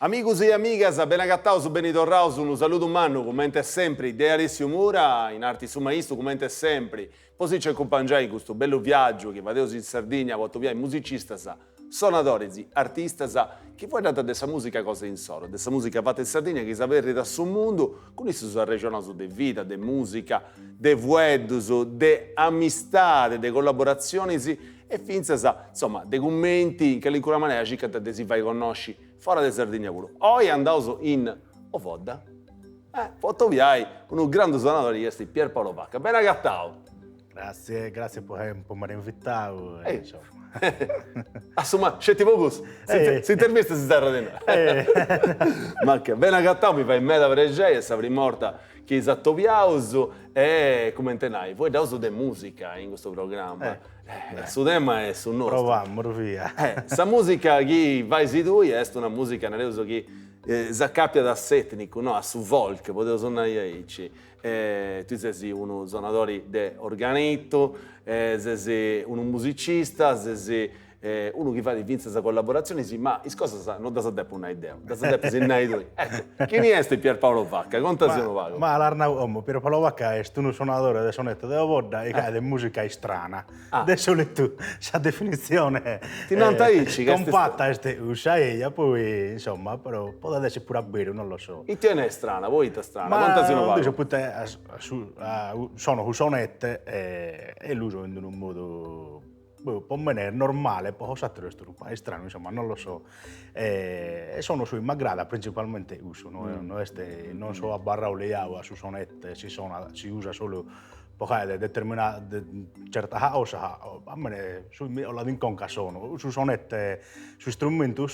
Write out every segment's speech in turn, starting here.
Amigus e amigas, bene agataus, beni torraus, unu saludu mannu, cumenti sempri, de Alessiu Mura, in arti su maistu, cumenti sempri, po si nci acumpangiai in custu bellu viàgiu chi fadeus in Sardigna po atobiai musicistas, sonadoris, artistas chi fueddant de sa musica cosa insoru, de sa musica fata in Sardigna chi s'aberrit a su mundu, cun issus arrexonaus de vida, de musica, de fueddus, de amistade, de collaboratzionis e fintzas, insoma, de cumenti in calincuna manera circant de si fai connosci fora de Sardigna puru. Oi andaus in Ovodda po atobiai unu grandu sonadori chi est Pierpaolo Vacca. Bene agatau! Grazie, grazie po po m'aer invitau e insomma. Assuma, sceti po cussu, s'intervista si serrat innoi. Ma che, bene agatau, mi fait meda prexei, est sa prima 'orta chi s'atobiaus e cumenti nai, fueddaus de musica in custu programma. Su tema est su nostru. Provamus, via. Sa musica chi fais tui est una musica, nareus chi s'acapiat a s'etnicu, no, a su folk, podeus nai aici. Tui ses unu sonadori de organitu, ses unu musicista, ses unu chi fait fintzas collaboratzionis, ma is cosas no ddas depu nai deu, ddas depis nai tui. Eccu, chini est Pierpaolo Vacca? Contasi unu pagu. Ma l'as nau como, Pierpaolo Vacca est unu sonadore de sonetto de Ovodda e chi fait musica istrana. De solitu sa definitzione Ti nant aici ca est cumpatta est cussa eia, poi insomma, però podet esser puru a beru, non lo so. Ite est strana, poita strana? Contasi unu pagu. Ma poita sono cun sonette e l'uso in unu modu, boh, po mene est normale, po cos'ateru est unu pagu istranu, insomma, non lo so. E sono su chi m'agradat principalmente cussu, no est, non so abarrau liau a su sonette, si sonat, si usat solu po fai determinada certa cosa, a mene su chi mi 'olat in conca sono, su sonette, su istrumentu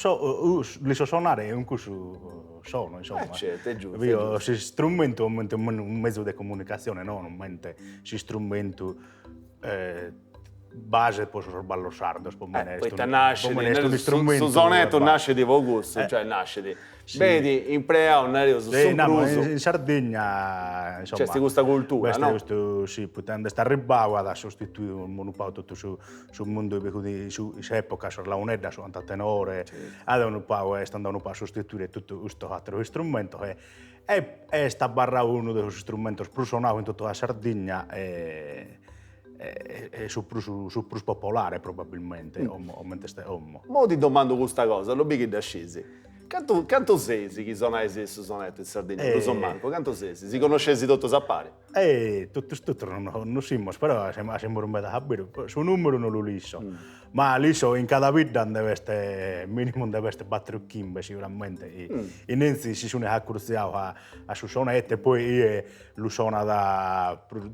l'isso sonare e cun cussu sono, insomma. Eh certu, est giustu, est giustu. S'istrumentu comente unu mezu de comunicatzione, no comente s'istrumentu base po sos ballos sardos, po mene est Poita nascit, unu istrumentu, su sonettu nascit po cussu, cioè nascit, benit impreau, nareus, su prus. In Sardigna, insomma, nc'est custa cultura, no? B'est custu, sì, poita nd'est arribbau, at sostituiu unu pagu totu su su mundu in s'epoca sos launeddas sonant a tenore, at unu pagu, est andau unu pagu a sostituire totu custos ateros istrumentos e est abarrau unu de sos istrumentos prus sonados in totu sa Sardigna e e su prus su prus popolare probabilmente, comente est como. Imoi ti domandu custa cosa, ddu biu chi dda scis. Cantu cantu seis chi sonais su sonettu in Sardigna, prus o mancu, cantu seis? Si connosceis totus a pari? Totus totus non non simus, però semus meda a beru, su numeru non lu l'isso, ma l'isso in cada bidda nde b'est minimu nde b'est bator o chimbe siguramente, innantis si sun acurtziados a a su sonetto e poi chie lu sonat prus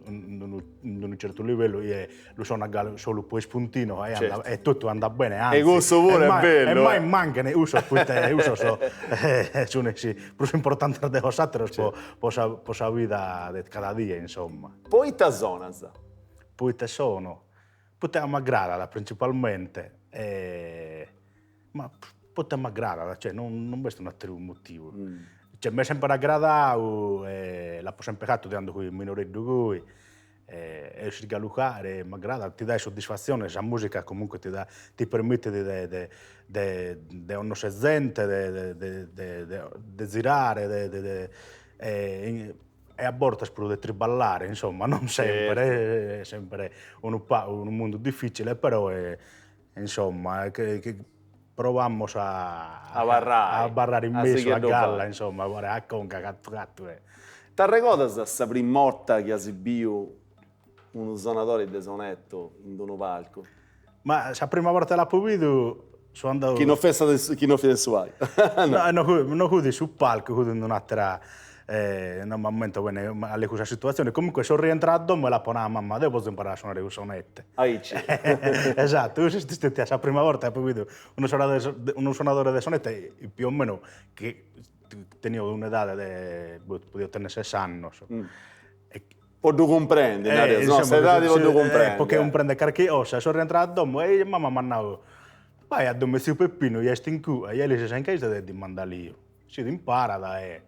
in unu in unu certu livellu chie lu sonat galu solu po ispuntinu e andat e totu andat bene, anzi. E cussu puru est bellu. E mai manchen cussos poita cussos sun prus importantes de sos ateros po po sa po sa vida de cada die insomma. Poita sonas? Poita sono? Poita m'agradat principalmente Ma poita m'agradat, cioè non non b'est un'ateru motivu. Cioè m'est sempre agradau e l'apo sempre fatu de cando fui minoreddu goi e est galu faghere, m'agradat, ti dat soddisfatzione, sa musica comunque ti dat ti permitit de de de de connoscher zente de de de de zirare de de e a bortas puru de triballare, insomma, non sempre, est sempre unu pagu unu mundu difficile, però Insomma, che provamos a abarrai, a abarrare in mesu a galla, insomma, a conca catu catu e. T'arregodas sa prima 'orta chi as biu unu sonadori de sonettu in d'unu palcu? Ma sa prima borta chi l'apo bidu so andadu. Chi no fessat chi no fiat in su palcu. No, no fut in su palcu, fut in un'atera non m'ammento bene cale cussa situazione, comunque so rientradu a domo e l'apo nadu a mamma, deo potzo imparare a sonare cussu sonette. Aici. Esatto, cussa est stetia sa prima borta chi apo bidu unu sonadore unu sonadore de sonette più o meno chi tenio un'edade de, boh, podio tenner ses annos. Po ddu cumprendi, nareus, no, s'edadi po ddu cumprendi. Po che cumprendi carchi cosa, so rientradu a domo e mamma m'at nau, bai a domo 'e tziu Peppinu chi est in cue, e li ses a inca e dimandaliu. Si t'imparat e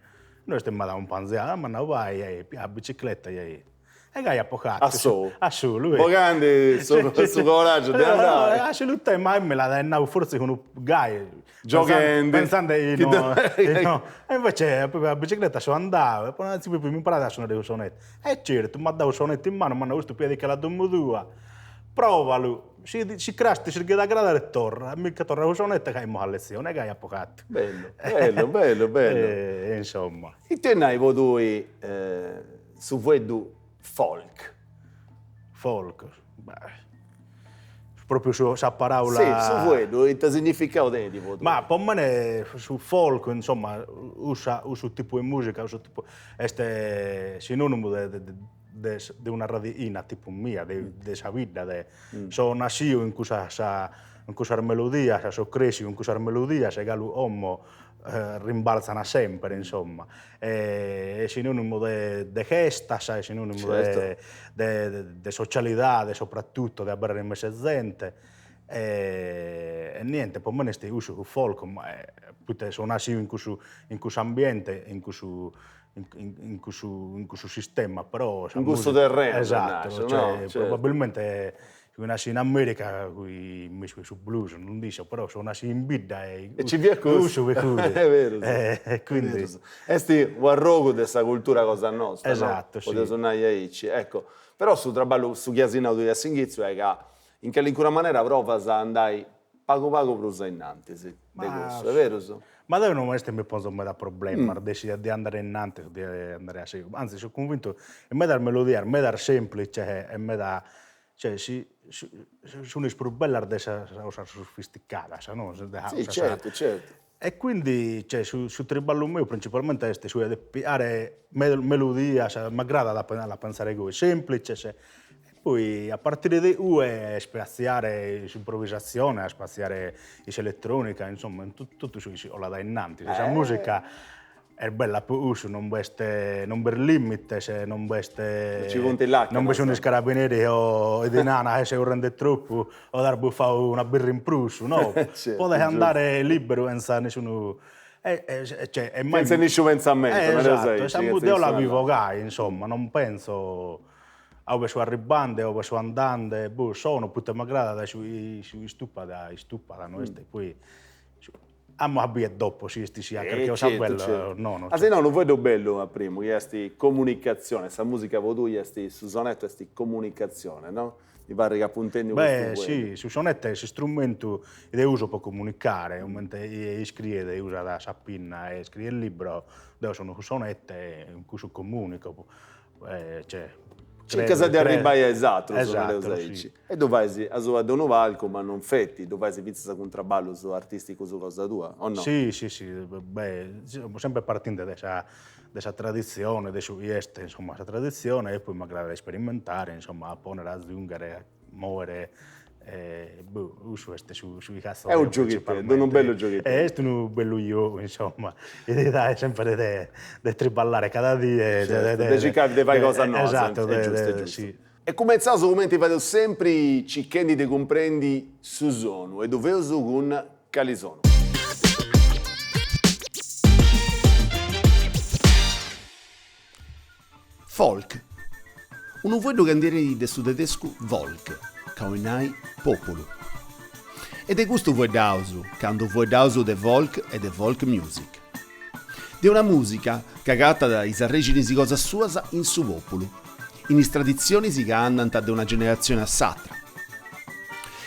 no est m'at acumpanziadu, m'at nau bai e pia sa bicicletta e. E gai apo fatu. A solu. A solu. Bogandi su su coraggiu de andai. A su tema e mi l'at nau fortzis unu gai. Gioghendi. Pensande chi no no. E invece a bicicletta so andau e poi tziu Pipi m'imparat a sonare su sonetto. E certu, m'at dau su sonetto in manu, m'at nau custu piadichelu a domu tua, provalu, si si cras ti sighit a agradare torra, mi che torrau su sonetto e faimus a letzione e gai apo fatu. Bellu, bellu, bellu, bellu. E insomma. Ite nai po tui su fueddu folk? Folk, beh, propriu su sa paraula. Si, su fueddu, ita significau tenit po tui? Ma po mene su folk, insomma, cussa cussu tipu 'e musica, cussu tipu, est sinonimu de de de una radighina tipu mia, de de sa bidda, de so nasciu in cussas in cussas melodias, so cresciu in cussas melodias e galu como rimbalzan sempre, insomma. Est sinonimu de de festas, est sinonimu de de de socialidade soprattutto, de aberrer in mesu 'e zente e niente, po mene est cussu su folk, poita so nasciu in cussu in cussu ambiente, in cussu in cussu in cussu sistema, però sa musica. In cussu terrenu. Esatto, cioè probabilmente Fui nasciu in America cun mesu 'e su blues, non nd'iscio, però so nasciu in bidda e E ci fiat cussu. Cussu fiat cuddu. Est berus. E quindi. Est u' arrogu de sa cultura cosa nosta, no? Esatto, si. Podeus nai aici, ecco. Però su traballu, su chi as nau tui a s'inghitzu est ca in calincuna manera provas a andai pagu pagu prus a innantis de cussu, est berus? Ma deo no est mi ponzo meda problemas de si de andare innantis o de andare a segus, anzis so cunvintu chi medas melodias medas semplices e meda Cioè si sun is prus bellas de sas cosas sofisticadas, no? Si, certu, certu. E quindi cioè su su triballu meu principalmente est su de pigare melodias, m'agradat a la pensare goi, semplices, e poi a partire de igue ispaziare s'improvisatzione, a ispaziare in s'elettronica, insomma in totu su chi si 'olat a innantis, sa musica Est bella po cussu, non b'est non b'est limites, non b'est Non ci funt lacanas. Non bi sun is carabineris o ti nana che ses currende tropu o t'as bufau una birra in prus, no, podes andare liberu senza nisciunu cioè e mai Senza nisciunu pensamentu, nareus aici. Esatto, deo la vivo gai, insomma, non pentzo a ube so arribande, a ube so andande, boh, sono poita m'agradat su su istupat istupat, no est, poi Amus a bider dopo si est issia carchi cosa bella o nono. As nau unu fueddu bellu a primu, chi est comunicatzione, sa musica po tui est, su sonetto est comunicatzione, no? Mi parrit chi apu intendiu custu fueddu. Beh, si, su sonetto est s'istrumentu chi deo uso po comunicare, comente chie iscriet usat sa pinna e iscriet libros, deo sono su sonetto e cun cussu comunico Cioè, Circas de arribbai a is atrus, nareus aici. E ddu fais asuba de unu palcu, ma non feti, ddu fais fintzas cun traballus artisticus cosa tua, o no? Si, si, si, beh, sempre partinde de sa de sa traditzione, de su chi est, insomma, sa traditzione e poi m'agradat a isperimentare, insomma, a ponnere, a azunghere, a mòere boh, cussu est su su chi fatzo Est unu gioghiteddu, unu bellu gioghiteddu. Est unu bellu giogu, insomma, chi ti dat sempre de de triballare cada die, de de circai de fai cosas noas, esatto, est giustu, est giustu. E cumentzaus cumenti fadeus sempri circhendi de cumprendi su sonu e ddu feus cun cali sonu. Folk. Unu fueddu ca ndi 'enit de su tedescu Volk, ca 'olit nai pòpulu. E de custu fueddaus candu fueddaus de folk e de folk music. De una mùsica ca agatat is arrèxinis cosas suas in su pòpulu, in is traditzionis ca andant de una generatzioni a s'atra.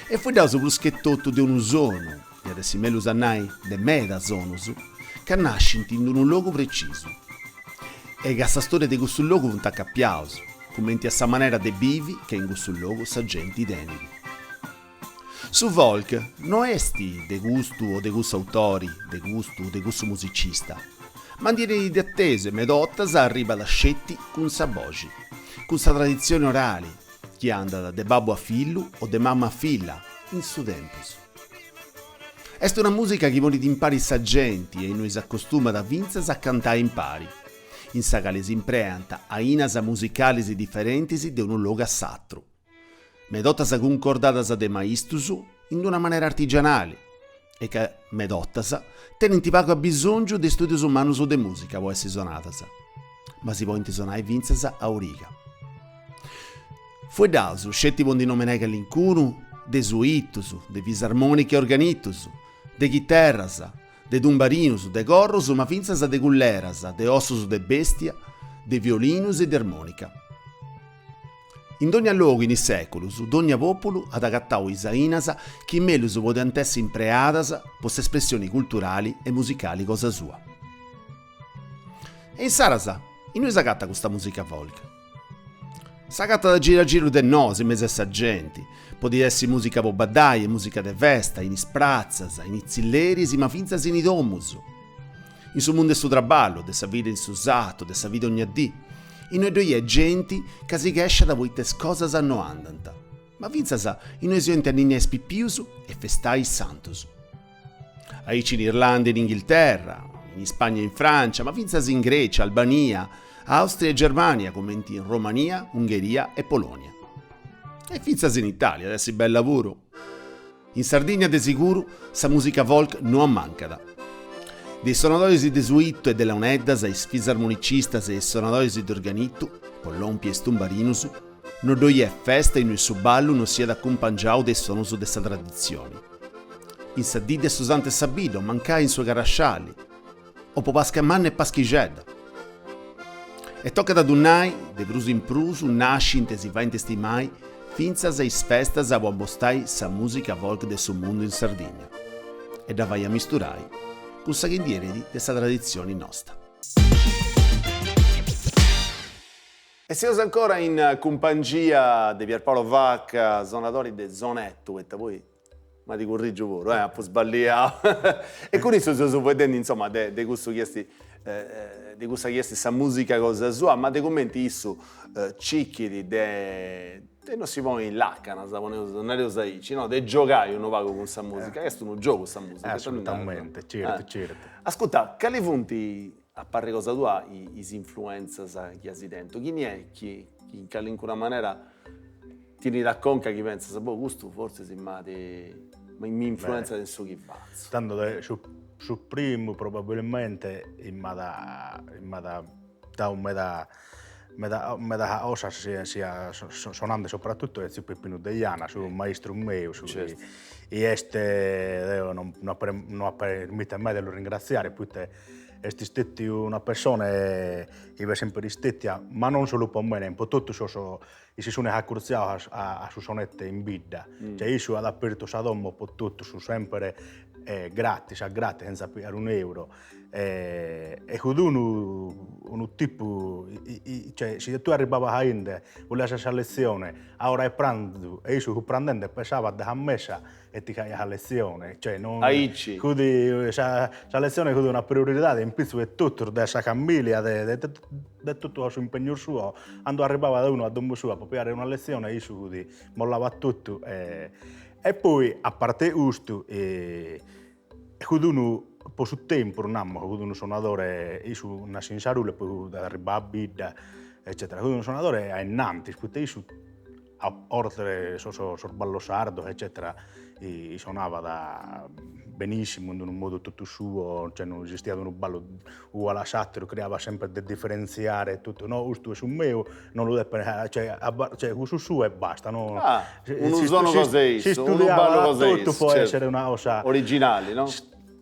E fueddaus prus che totu de unu sonu, iat essi mellus a nai de meda sonus, ca nascint in unu logu precisu e ca a sa storia de cussu logu funt acapiaus, cumenti a sa manera de bivi ca in cussu logu sa genti tenit. Su folk no est de custu o de cussu autori, de custu o de cussu musicista, ma ndi 'enit de atesu e meda 'ortas arribat sceti cun sa boxi, cun sa traditzioni orali, chi andat de babbu a fillu o de mamma a filla, in su tempus. Est una mùsica chi ponit impari sa genti e innui s'acostumat fintzas a cantai impari, in sa cali s'impreant ainas musicalis diferentis de unu logu a s'atru, meda 'ortas cuncordadas de maistus in una manera artigianali e ca, meda 'ortas, tenint pagu abisòngiu de stùdius mannus de mùsica po essi sonadas, ma si podint sonai fintzas a origa. Fueddaus, sceti po ndi nomenai calincunu, de suitus, de fisarmonica e organitus, de chiterras, de tumbarinus, de corrus, ma fintzas de culleras, de ossus de bestia, de violinus e de armonica. In dogna logu in is sèculus, dogna pòpulu at agatau is ainas chi mellus podiant essi impreadas po s'espressioni culturali e musicali cosa sua. E insaras, innui s'agatat custa mùsica folk? S'agatat a giru a giru de nosu, in mesu a sa genti. Podit essi mùsica po baddai e mùsica de festa, in is pratzas, in is tzilleris ma fintzas in is domus. In su mundu 'e su traballu, de sa vida in su satu, de sa vida ogna dì, innoi ddoi est genti ca si chèsciat poita is cosas no andant, ma fintzas innoi si 'oint anninniai is pipius e festai is santus. Aici in Irlanda e in Inghilterra, in Ispagna e in Francia, ma fintzas in Grecia, Albania, Austria e Germania, cumenti in Romania, Ungheria e Polonia. E fintzas in Italia, at essi bella puru. In Sardigna de siguru sa mùsica folk no ammancat. De is sonadoris de suitu e de launeddas a is fisarmonicistas e is sonadoris de organitu, po lompi a is tumbarinus, no ddoi est festa innui su ballu no siat acumpangiau de is sonus de sa traditzioni. In sa dì de su Santu 'e sa bidda o mancai in su 'e Carrasciali, o po Pasca Manna e Paschixedda. E tocat a ddu nai, de prus in prus nascint e si faint stimai fintzas is festas po ammostai sa mùsica folk de su mundu in Sardigna e dda fai amisturai cun sa chi ndi 'enit de sa traditzioni nosta. E seus ancora in cumpangia de Pierpaolo Vacca, sonadori de sonettu, poita poi M'at currigiu puru, eh, apu sballiau. E cun issu seus fueddendi, insoma, de de cussu chi est de cussa chi est sa musica cosa sua, ma de cumenti issu circhit de de no si ponni lacanas, poneus, nareus aici, no, de giogai unu pagu cun sa musica, ca est unu giogu sa musica. Assolutamente, certu, certu. Ascurta, cali funt, a parri cosa tua, is influenzas chi as tentu? Chini est chi in calincuna manera Ti 'enit a conca chi pentzas, boh, custu fortzis m'at mi influenzat in su chi fatzu. Tando de su su primu probabilmente chi m'at chi m'at dau meda meda meda cosas sia sia sonande soprattutto est tziu Peppinu Deiana, su maistru meu, su chi est deo non no apo permittere mai de lu ringraziare poite est istetiu una pessone chi fiat sempre istetia, ma non solu po mene, po totus sos chi si sun acurtziados a su sonete in bidda, cioè issu at apertu sa domo po totus sempre gratis, a gratis, chentza pigare un'euro e fut unu unu tipu cioè si tue arribabas a inde, 'olias sa letzione a ora 'e pranzu e issu fut prandende pessabat de sa mesa e ti faiat sa letzione, cioè non Aici. Fut sa sa letzione fut una prioridade in pitzu 'e totus, de sa familia, de de de totu su impegnu suo, cando arribabat unu a domo sua po pigare una letzione issu fut mollabat totu e e poi a parte custu fut unu po su tempus namus fut unu sonadore, issu nasciu in Sarule e poi fut arribau a bidda eccetera, fut unu sonadore a innantis poita issu oltre sos sos ballos sardos eccetera sonabat benissimu in unu modu totu suo, cioè no esistiat unu ballu uguale a s'atteru, cheriat sempre de differentziare totu, no custu est su meu, non lu depet, cioè cioè cussu suo e basta, no. Ah, unu sonu cosa 'e issu, unu ballu cosa 'e issu, totu po essere una cosa originali, no?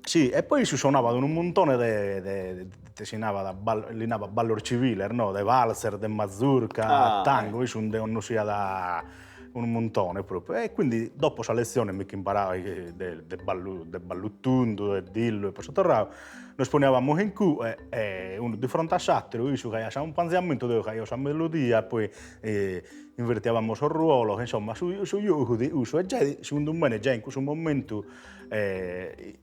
Sì, e poi issu sonabat unu muntone de de de si nabat li nabat ballos civiles no, de valzer, de mazurca, tango, issu nde connoschiat unu muntone propriu e quindi dopo sa lezione mi ch'imparau de de ballu de ballu tundu de dillu e poi so torrau, nos poniavamus in cue e unu di fronte a s'atteru, issu faiat s'acumpanziamentu, deo faio sa melodia e poi invertiavamus sos ruolos, insomma su su giogu fut cussu e giai segundu mene giai in cussu momentu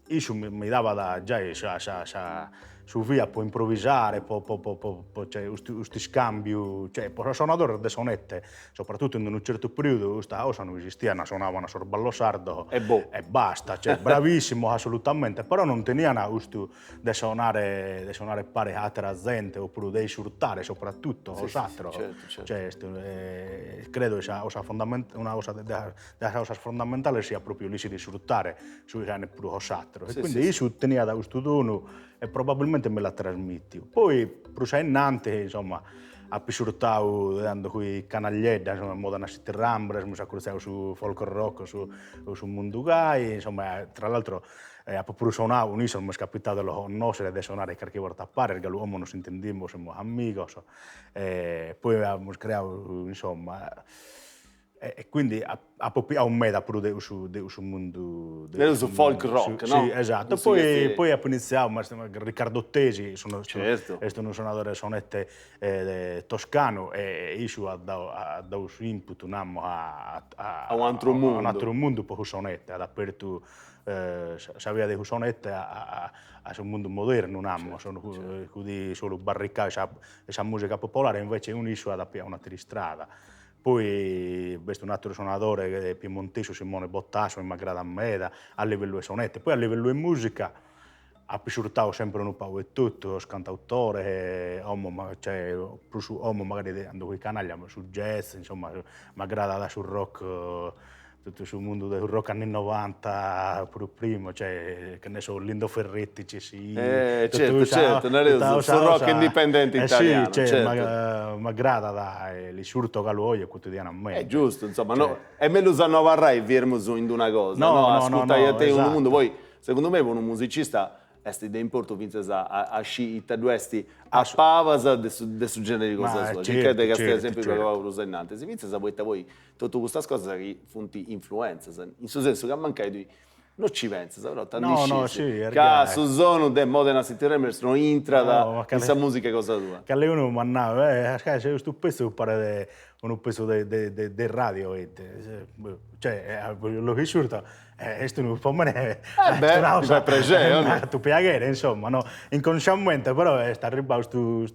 issu mi dabat giai sa sa sa su via po improvisare, po po po po cioè custu custu iscambiu, cioè po sos sonadores de sonette, soprattutto in unu certu periodu custa cosa no esistiat, sonaban sos ballos sardos e boh e basta, cioè bravissimos assolutamente, però non tenian custu de sonare de sonare pare a atera zente oppuru de insurtare soprattutto sos ateros, cioè est credo chi sa cosa fondamentale una cosa de de sas cosas fondamentales siat propriu l'ischire isfrutare su chi tenet puru cun s'ateru, e quindi issu teniat custu donu e probabilmente mi l'at trasmittiu. Poi prus a innanti, insomma, Apu isurtau de candu fui canagliedda, insoma, Modena City Ramblers, mi seu acurtziau a su folk rock, su su mundu gai, insoma, tra l'altro apu puru sonau cun issos, m'est capitau de los connoscere e de sonare carchi borta a paris, galu como nos intendimus, semus amigos, poi amus creau, insoma E quindi apo pigau meda puru de cussu de cussu mundu de su folk rock, no? Si, esatto. Poi poi apo iniziau, Riccardo Tesi est unu sonadore de sonette toscanu e issu at dau at dau su input, namu, a a un'ateru mundu, a un'ateru mundu po su sonette, at apertu sa via de su sonette a a su mundu modernu, namu, fut solu barricau in sa musica popolare, invece cun issu at pigau un'atera istrada Poi b'est un'ateru sonadore piemontesu, Simone Bottasso, chi m'agradat meda, a livellu 'e sonette. Poi a livellu 'e musica apo iscurtadu sempre unu pagu 'e totu, sos cantautores, como cioè prus como magari de cando fui canaglia, su jazz, insomma, m'agradat su rock totu su mundu de su rock anni novanta puru primu, cioè, che ne so, Lindo Ferretti, CSI. Eh, certu, certu, nareus su rock indipendenti italianu, certu. Sì, cioè, m'agradat e l'iscurto galu oe quotidianamente. È giustu, insomma, no, est mellus a no abarrai firmus in d'una cosa, no, ascurtai a tei unu mundu, poi segundu mei po unu musicista Est de importu fintzas a scì ita ddu est a pabas de su de su generi cosa sua, circai de castiai sempri pagu pagu prus ainnantis, fintzas poita poi totu custas cosas chi funt influenzas, in su sensu ca mancai tui no ci pentzas, però tandu scis ca su sonu de Modena City Ramblers no intrat in sa musica cosa tua. Calincunu m'at nau, eh custu pezzu paret unu pezzu de de radio, cioè lu iscurto Est unu, po mene, eh beh, ti fait prexeri, o no? Fatu piaghere, insomma, no, inconsciamente, però est arribbau custu,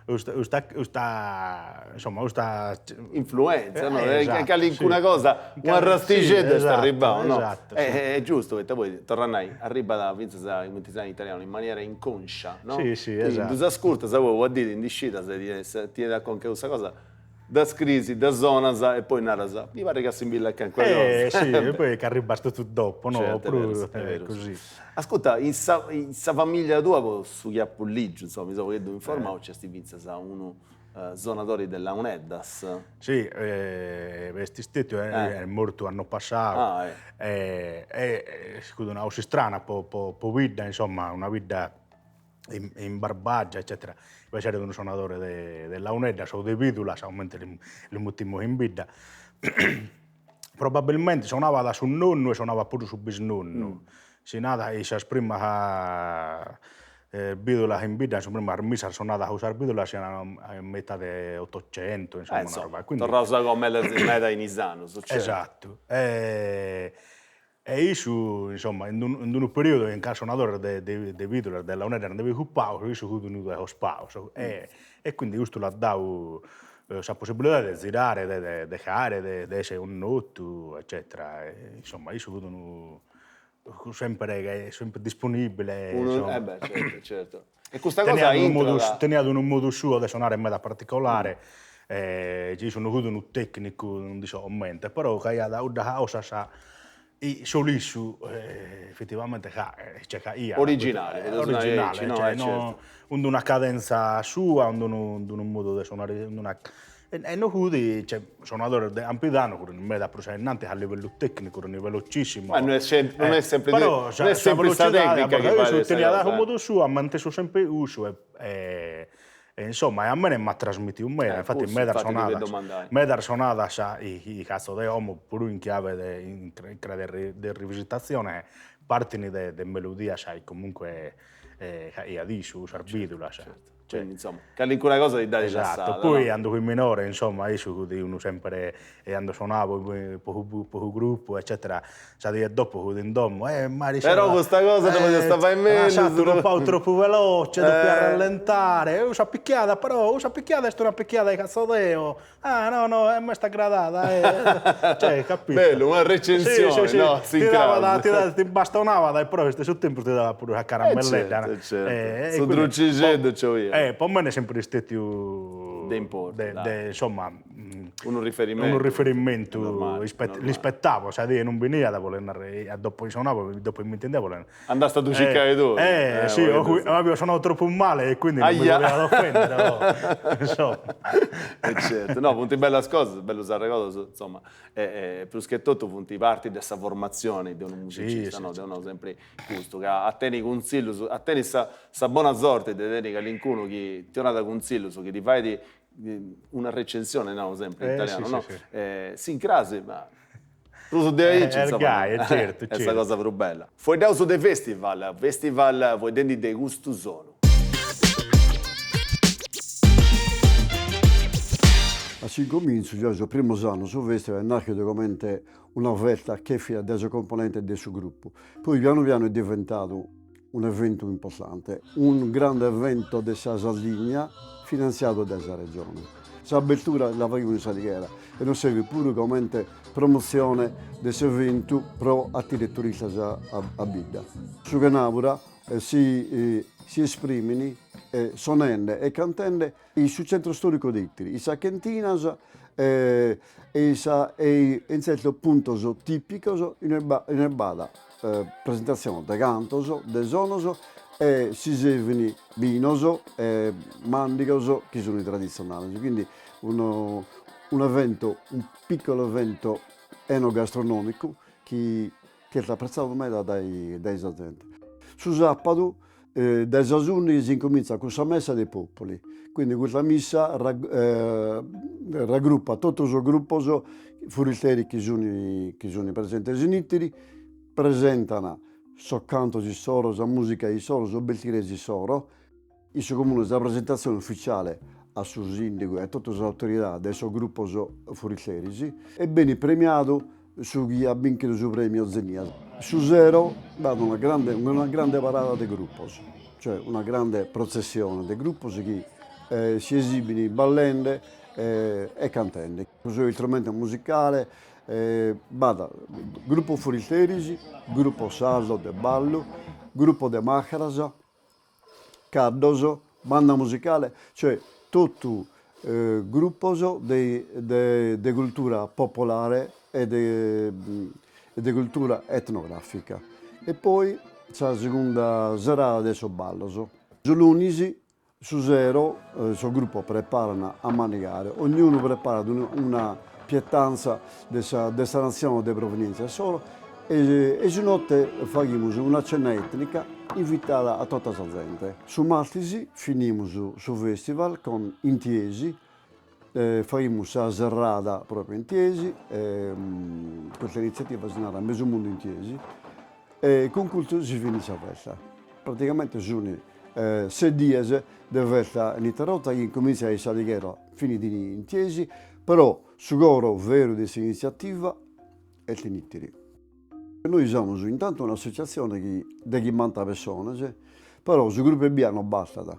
custu, custa, custa, insomma, custa Influenza, no? Esatto, calincuna cosa, u' arrastixeddu est arribbau, no? Esatto, Est giustu, poita poi, torru a nai, arribbat fintzas, cumenti si narat in italianu, in maniera inconscia, no? Si, si, esatto. Ddus ascurtas, poi una dì ti ndi scidas e ti 'enit a conca cussa cosa Dda scrisi, dda sonas e poi naras, mi parrit chi assimbillat calincuna cosa. Eh si, e poi che arribas totu dopo, no? Certo, è vero, è vero. Così. Ascurta, in sa in sa familia tua, po su chi apu ligiu, insoma, mi seu u' pagheddu informau, nc'est fintzas unu sonadori de launeddas. Si, est istetiu, est mortu annu passau. Ah, eh. E fut una cosa strana po po bidda, insomma, una bidda in Barbagia eccetera, b'esseret unu sonadore de de launeddas o de bidulas, comente li mutimus in bidda, probabilmente sonabat su nonnu e sonabat puru su bisnonnu, si narat chi sas primas bidulas in bidda, sas primas missas sonadas cun sas bidulas sian in metade ottocentu, insomma, una roba, quindi Torraus a meda meda in is annus, certu. Esattu E issu, insomma, in d'unu in d'unu periodu in ca sonadores de de de bidulas, de launeddas nde bi fut pagus, issu fut unu de cussos pagus e e quindi custu l'at dadu sa possibilidade de zirare, de de de fagher, de de esser connotu eccetera e insomma issu fut unu sempre sempre disponibile, insomma. Eh beh certu certu. E custa cosa intrat. Teniat unu modu suo de sonare meda particolare, issu no fut unu tecnicu, non ndi so comente, però c'aiat cuddas cosas chi solu issu efetivamente ca cioè ca iat. Originale, originale, cioè no, cun d'una cadenza sua, cun d'unu unu modu de sonare, cun d'una E no fut, cioè, sonadores de Campidanu furint meda prus ainnantis a livellu tecnicu, furint velocissimus. Ma no est sempri, non est sempri, no est sempri sa tecnica chi fait sa teniat su modu suo, at mantesu sempri cussu e e insomma e a mene m'at trasmitiu meda, infati medas sonadas, medas sonadas chi fatzo deo como puru in chiave de in crave de rivisitazione partint de melodias chi comunque faiat issu, sas bidulas. Quindi insomma, calincuna cosa ti dd'at lassada. Esatto, poi cando fui minore, insomma, issu fut unu sempre, e cando sonabo po su gruppu eccetera, sa die dopo fut in domo, eh Marisciallu. Però custa cosa dda podiast fai mellus. Lasciat unu pagu tropu veloce, depia rallentare, cussa picchiada però, cussa picchiada est una picchiada chi fatzo deo, ah no no e m'est agradada eh, cioè capito. Bellu, una recensione, no, ti dabat, ti dabat, ti bastonabat e però su tempus ti dabat puru sa caramelledda. Eh certo, certo, su drucixeddu nci 'oliat. Po mene est sempri stetiu De importu, de insomma. Unu riferimentu. Unu riferimentu, l'ispettavo, sa die non beniat, bolet narrer, dopo chi sonavo, dopo chi m'intendia, bolet narrer. Andast a ddu circai tui. Eh, si, o avio sonau tropu male e quindi non mi boliat offendere, o insomma. E certu, no, funt bellas cosas, bellus arregodus, insoma, e prus che totu funt parti de sa formatzioni de unu musicista, no, deu nau sempri custu, ca a tenni cunsillus, a tenni sa sa bona sorti de tenni calincunu chi ti 'onat cunsillus, chi ti fait una recensione, nau sempri in italianu, no, s'incras, ma Prus de aici, insoma, gai, est certu, est sa cosa prus bella. Fueddaus de festival, festival fueddendi de custu sonu. A s'incomintzu, giai sos primos annos, su festival est nàschidu comente una festa chèfida dae sos componentes de su grupu, poi pianu pianu est diventadu un'eventu importante, un grande evento de sa Sardigna finantziadu dae sa Regione. S'abertura la faghimus in S'Alighera e nos servit puru comente promotzione de s'eventu pro atire turistas a bidda. Su chenàbura si si esprimin sonende e cantende in su centro storico de Ittiri, in sas chentinas e in sa e in tzertos puntos tipicos inue inue b'at presentatzione de cantos, de sonos e si servin binos e mandigos chi sun traditzionales, quindi unu unu evento, un piccolo evento enogastronomicu chi chi est apretzadu meda dae dae sa zente. Su sapadu Dae sas ùndighi si incomintzat cun sa messa dei popoli, quindi custa missa raggruppat totu sos gruppos furisteri chi sun chi sun presentes in Ittiri, presentan sos cantos issoro, sa musica issoro, sos bestires issoro, in su comune sa presentazione ufficiale a su sindigu e a totu sas autoridades de sos gruppos furisteris e benit premiadu su chi at bìnchidu su prèmiu Zenia. Su sero b'at una grande una grande parada de grupos, cioè una grande protzessione de grupos chi si esibin ballende e cantende. Cun su istrumentu musicale b'at grupos furisteris, grupos sardos de ballu, grupos de màscheras, caddos, banda musicale, cioè totu grupos de de de cultura popolare e de e de cultura etnografica. E poi sa segunda serada de sos ballos. Su lunis su sero sos grupos preparan a mandigare, ognunu preparat una pietanza de sa de sa natzione de provenienza issoro e su note faghimus una cena etnica invitada a tota sa zente. Su martis finimus su festival con in Tiesi, faghimus sa serrada propriu in Tiesi, custa iniziativa si narat Mesu Mundu in Tiesi, e cun custu si finit sa festa. Praticamente sun ses dies de festa ininterrotta chi incomintzat in S'Alighera, finit in Tiesi, però su coro veru de s'iniziativa est in Ittiri. Nois semus intantu un'associatzione chi de chimbanta pessones, però su grupu ebbia non bastat.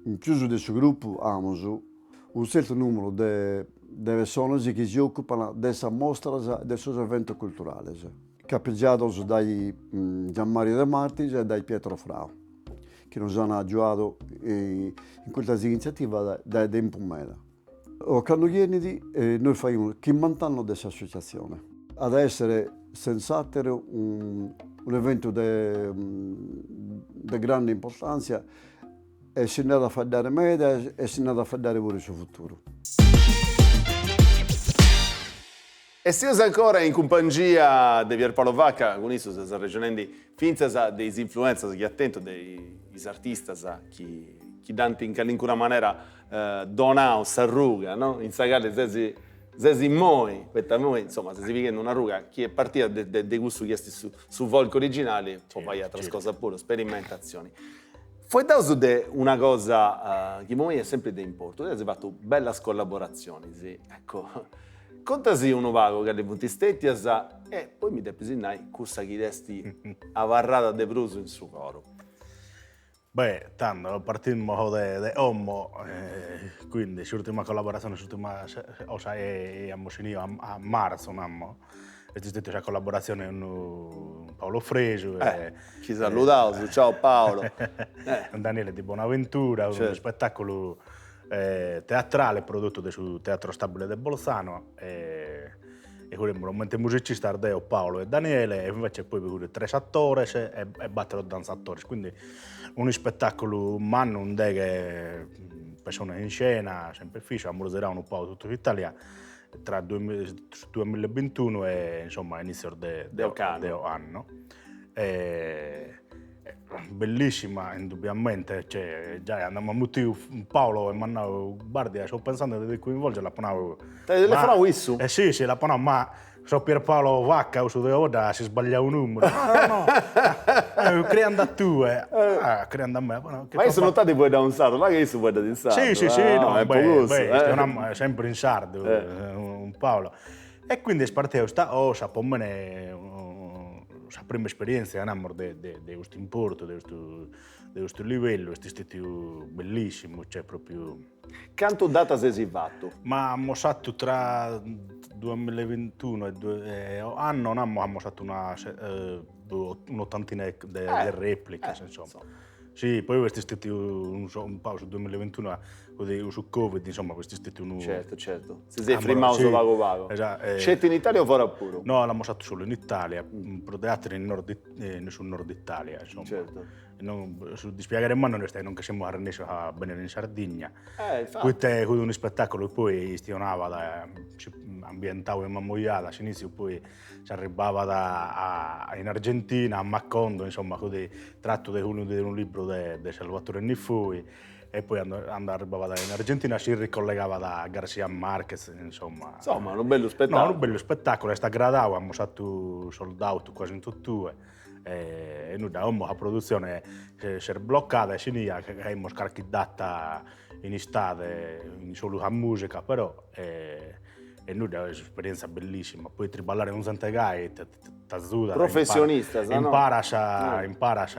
In pius de su grupu amus unu tzertu numeru de de pessones chi si occupant de sas mostras e de sos eventos culturales, capigiados dae Gianmario De Martis e dae Pietro Frau, chi nos an agiuadu in custas initziativas dae tempus meda. Ocannu chi 'enit nois faghimus chimbant'annos de s'associatzione. At a èssere senz'àteru un'eventu de de grande importàntzia e si nd'at a faeddare meda e si nd'at a faeddare puru in su futuru. E seus ancora in cumpangia de Pierpaolo Vacca, cun issu seus arrexonendi fintzas de is influentzas chi at tentu de is artistas chi chi dd'ant in calincuna manera donau s'arruga no in sa cali ses ses immoi, poita immoi insoma ses pighendi un'arruga chi est partia de de cussu chi est su su folk originali po fai ateras cosas puru, sperimentatzioni. Fueddaus de una cosa chi po mei est sempri de importu, tui as fatu bellas collaboratzionis, ecco, contasì unu pagu cali funt stetias e poi mi depis nai cussa chi t'est abarrada de prus in su coru. Beh, tando partimus de de como, quindi s'urtima collaboratzione, s'urtima cosa chi amus finidu a marzu, namus, est stetia sa collaboratzione cun Paolo Fresu e Chi saludaus, ciao Paolo. Cun Daniele Di Bonaventura, unu spettaculu. teatrale prodottu de su Teatro Stabile de Bolzano e furemus comente musicistas deo, Paolo e Daniele e invece poi bi fut tres atores e battero dantzadores, quindi unu ispettaculu mannu cun deghe pessones in scena, sempre fissu, amus zirau unu pagu totu s'Italia tra su duamillabintunu e insomma initzios de de ocannu. Bellissima indubbiamente, cioè giai cando m'at mutiu Paolo e m'at nau Bardia so pensende de ti coinvolgere, l'apo nau. T'at telefonau issu? Eh si si, l'apo nau, ma so Pierpaolo Vacca, cussu de Ovodda s'est sbagliau numeru. No no, criant a tue, ah criant a me, apo nau. Ma issu non t'at fueddau in sardu, là che issu fueddat in sardu. Si si si, no, beh beh, sempre in sardu, cun Paolo. E quindi est partia custa cosa, po mene sa prima esperientzia, namus, de de de custu importu, de custu de custu livellu, est stetiu bellissimu, cioè propriu. Cantu datas eis fatu? Ma amus fatu tra duamillabintunu e ocannu, namus, amus fatu una un'ottantina de replicas, insomma. Si, poi est stetiu unu pagu su duamillabintunu cun su covid, insomma, est stetiu unu. Certu, certu. Si seis frimaus pagu pagu. Sceti in Italia o fora puru? No, l'amus fatu solu in Italia, prus de ateru in nord, in su nord Italia, insomma. Certu. Su dispiaghere mannu est chi non che semus arrennescius a bennere in Sardigna. Eh, infatti. Poite fut unu ispettaculu chi poi chistionabat, ambientau in Mamoiada, a s'initziu poi s'arribbabat a in Argentina, a Macondo, insomma, fut trattu de unu de unu libru de Salvatore Niffoi e poi cando arribbabat in Argentina si ricollegabat a Garcia Marquez, insomma. Insomma, unu bellu spettaculu. No, unu bellu spettaculu, est agradau, amus fatu sold out quasi in totue e nudda, como sa produtzione s'est bloccada e sinia aimus carchi data in istade solu sa musica, però E nudda, est un'esperienza bellissima, poi triballare cun zente gai t'azudat. Professionistas, no? Imparas, imparas,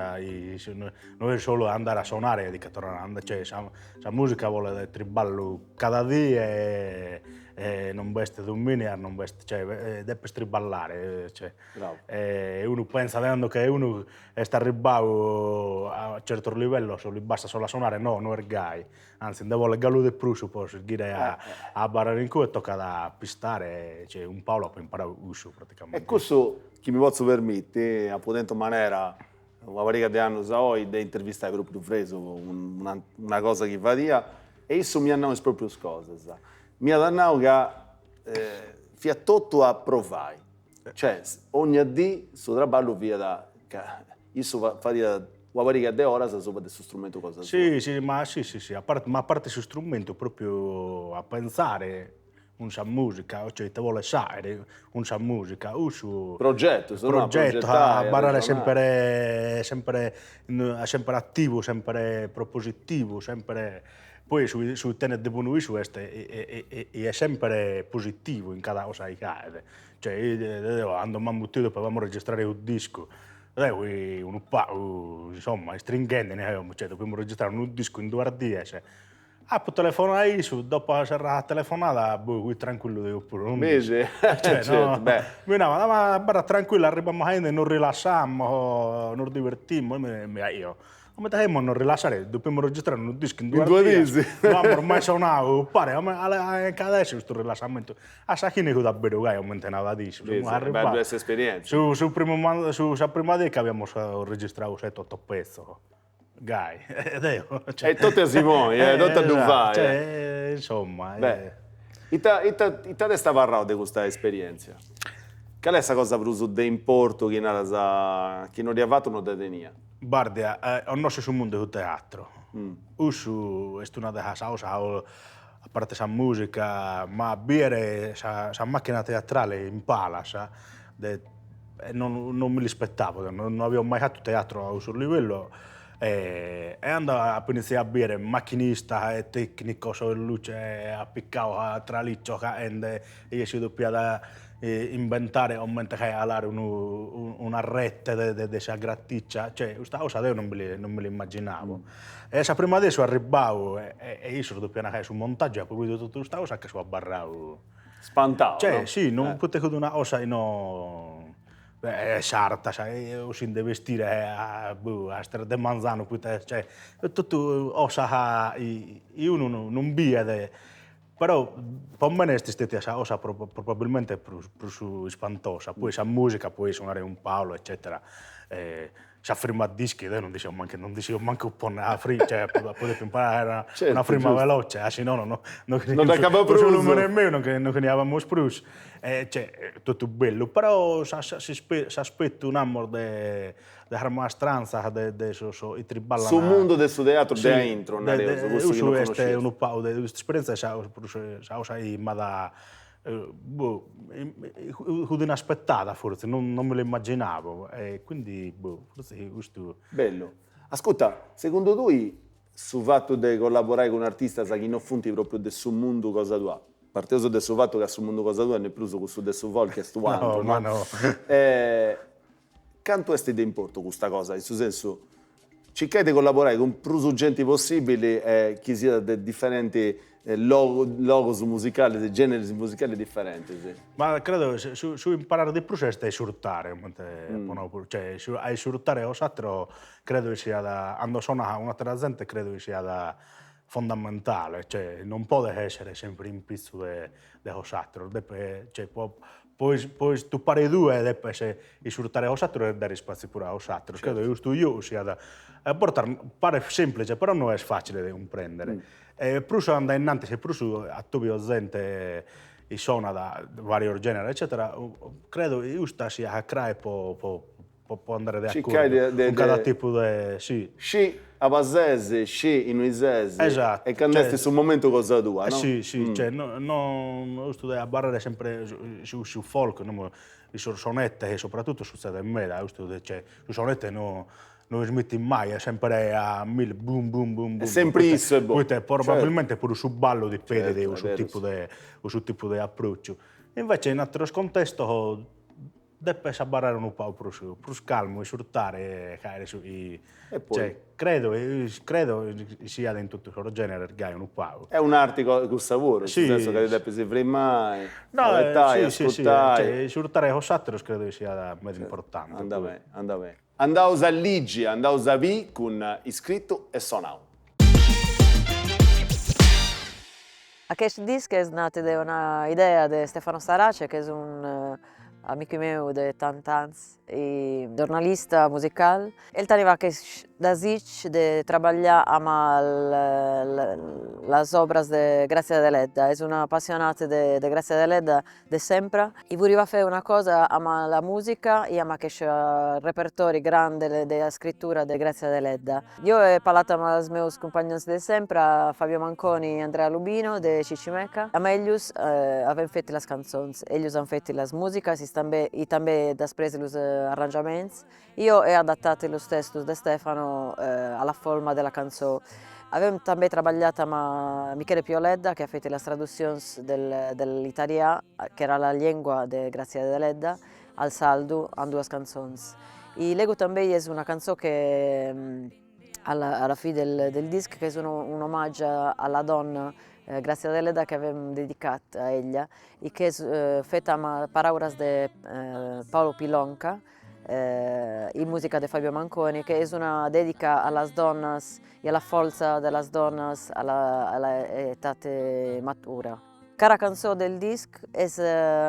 no est solu andare a sonare e ti che torrare, cioè sa musica bolet triballu cada die e non b'est dominigas, non b'est, cioè depes triballare, cioè E unu pensat cando che unu est arribbadu a certos livellos li bastat solu a sonare, no, no est gai Anzi nde bolet galu de prus po sighire a abarrare in cue tocat a pistare, cioè cun Paolo apo imparadu cussu praticamente. E cussu chi mi potzu permiti, apu tentu manera una pariga de annus a oi de intervistai propriu Fresu po una una cosa chi fadia e issu m'iat nau is proprius cosas. M'iat nau ca fiat totu a provai, cioè ogna dì su traballu fiat ca issu fadiat una pariga de oras asuba de su strumentu cosa sua. Si, si, ma si, si, si, a parte, ma a parte su strumentu, propriu a pentzare cun sa musica, cioè ite boles fagher cun sa musica, cussu. Progetus, no? Progetus, a abarrare sempre, sempre, sempre attivu, sempre propositivu, sempre Poi su su chi tenet de bonu issu est chi est sempre positivu in cada cosa chi faghet, cioè deo cando m'at mutidu po amus registrare unu discu Deo fui unu pagu, insomma, istringhende, cioè depimus registrare unu discu in duas dies, apo telefonadu a issu, dopo serrada sa telefonada, boh, fui tranquillu deo puru, non Bisi, cioè no, mi narat, ma abarra tranquillu, arribamus ainde, nos rilassamus, nos divertimus, e io Comente faghimus a nos rilassare, depimus registrare unu discu in duas dies, no amus mai sonadu pare, ca at a essi custu rilassamentu. A sa fine fut aberu gai comente narat issu, semus arribados. S'esperienza. Su su primu su sa prima die ch'abiamus registradu sete otto pezzos, gai, e deo. E totu a si ponni, totu a ddu fai. Cioè insomma. Beh, ita ita ita t'est abarrau de custa esperienzia? Cali est sa cosa prus de importu chi naras chi no dd'ia fatu no dda tenia? Bardia, connosco su mundu de su teatru, cussu est una de sas cosas a parte sa musica, ma a biere sa sa macchina teatrale in palas de non non mi l'ispettavo, non avio mai fatu teatru a cussu livellu e cando apo iniziadu a biere macchinista e tecnicos e luce apiccados a traliccios caende e si depiat imbentare comente fagher 'alare unu una rete de de sa graticcia, cioè custa cosa deo non mi non mi l'immaginavo. E sa prima die so arribbadu e issos depian fagher su montaggiu e apo bidu totu custa cosa che so abarradu Spantau, cioè si, non poita fut una cosa chi no. Sartas o si nde bestire a boh a tres de manzanu poita cioè totu 'osas chi unu non biet Però po mene est stetia sa cosa probabilmente prus prus ispantosa, poi sa musica, poi sonare cun Paolo eccetera, sa firma dischi deu non dd'iscio mancu non dd'iscio mancu ponni a cioè apu depiu imparai una firma veloce, a si nono no Non dd'acabaus prus. Su lumene miu non non ndi prus e cioè totu bellu, però s'aspetu namus de de sas mastranzas de de sos chi triballan. Su mundu de su teatru de aintru, nareus, cussu chi no connoscius. Est unu pagu de custa esperienza est sa prus sa cosa chi m'at boh fut inaspettada fortzis, non non mi l'immaginavo e quindi boh fortzis custu. Bellu. Ascurta, segundu tui su fatu de collaborai cun artistas chi no funt propriu de su mundu cosa tua, parteus de su fatu ca su mundu cosa tua no est prus cussu de su folk, est u' atru, no? Ma no. Cantu est de importu custa cosa, in su sensu, circai de collaborai cun prus genti possibili e chi siat de diferenti logus musicalis e generis musicalis diferentis. Ma credo su su imparare de prus est a isurtare, comente apo nau puru, cioè a isurtare a s'ateru credo chi siat, cando sonat cun atera zente credo chi siat fondamentale, cioè non podes essere sempre in pitzu de de cos'ateru, depes, cioè po Po istupare tue depes isurtare a s'ateru e dare ispatziu puru a s'ateru. Credo chi custu giogu siat, a bortas paret semplice, però no est facile de cumprendere. E prus ando a innantis e prus atobio zente chi sonat varios generes eccetera, credo chi custa siat sa crae po po andare de acordu cun cada tipu de, si. Sci aba ses, sci innui ses e candu est su momentu cosa tua, no? Si, si, cioè no no custu de abarrare sempre su su folk, sos sonetes soprattutto sutzedet meda custu de cioè su sonete no no ismitit mai, est sempre a mille bum bum bum bum. Est sempri issu e boh. Poita probabilmente puru su ballu ti pedit cussu tipu de cussu tipu de approcciu. Invece in ateros contestos Depes abarrare unu pagu prus prus calmu, isurtare e caere su chi E poi. Cioè, credo credo chi siat in totu sos generes gai unu pagu. Est un'arti cussa puru, in su sensu ca ti depis frimai, abetai, ascurtai. Cioè, isurtare cun s'ateros credo chi siat meda importanti. Andat beni, andat beni. Andaus a ligi, andaus a biri cun iscritu e sonau. Aquest disc es nat de una idea de Stefano Starace, qu'es un amic meu de tant'ans e giornalista musical. El teneva aquest desig de trabalhar amb las òbras de Grazia Deledda, es un apassionat de Grazia Deledda de sempre e voleva fer una cosa amb la musica e amb aquest repertòri grand de la scritura de Grazia Deledda. Jo he parlat amb els meus companhons de sempre, Fabio Manconi e Andrea Lubino de Chichimeca, amb ells avem fet les cançons, ells han fet les musicas i també i també després los arranjaments. Io he adattat los tèxtos de Stefano a la forma de la cançó. Avem tanben trabalhat amb Michele Pioledda que a fet las traduccions de l'italià, qu'èra la llengua de Grazia Deledda, al sardu amb duas cançons. I Legu tanben es una cançó que a la fi del disc qu'es un omatge a la donna Grazia Deledda que avem dedicat a ella i qu'es feta amb paraulas de Paolo Pillonca, e musica de Fabio Manconi, que es una dedica a las dònas e a la fòrça de las dònas a la etat matura. Cada cançó del disc es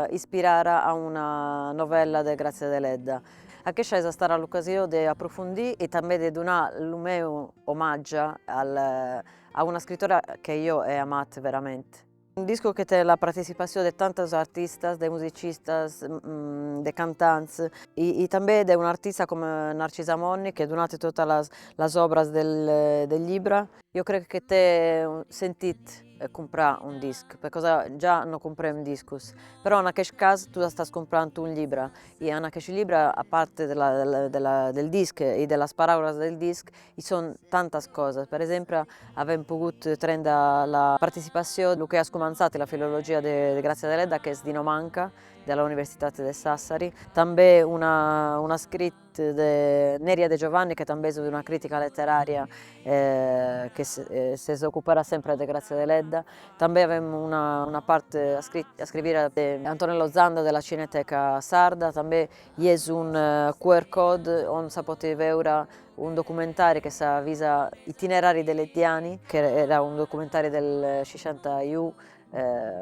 inspirada a una novèlla de Grazia Deledda. Aquesta es estada l'ocasió d'aprofondir e tanben de donar lo meu omatge a una escritora que jo è amat verament. Un disco que té la participacion de tantas artistas, de musicistas, de cantants e tanben d'un artista coma Narcisa Monni que a donat totas las òbras del llibre. Jo crec que té sentit comprar un disc, perque ja no comprem discos, però en aquest cas tu estàs comprant un llibre e en aquest llibre, a part de la de la del disc e de las paraulas del disc, I son tantas cosas. Per exemple, avèm pogut trendre la participacion, lo que as començat la filologia de Grazia Deledda, qu'es Dino Manca. de l'Universitate de Sassari, tambè una una scritta de Neria De Giovanni che tambè est una critica letteraria che s'est occupera sempre de Grazia Deledda, tambè avemu una una parte a scrivira de Antonello Zanda de la Cineteca Sarda, tambè i est un QR code on si potet veure un documentari che s'avisa Itinerari deleddiani, che era un documentari del sessantaunu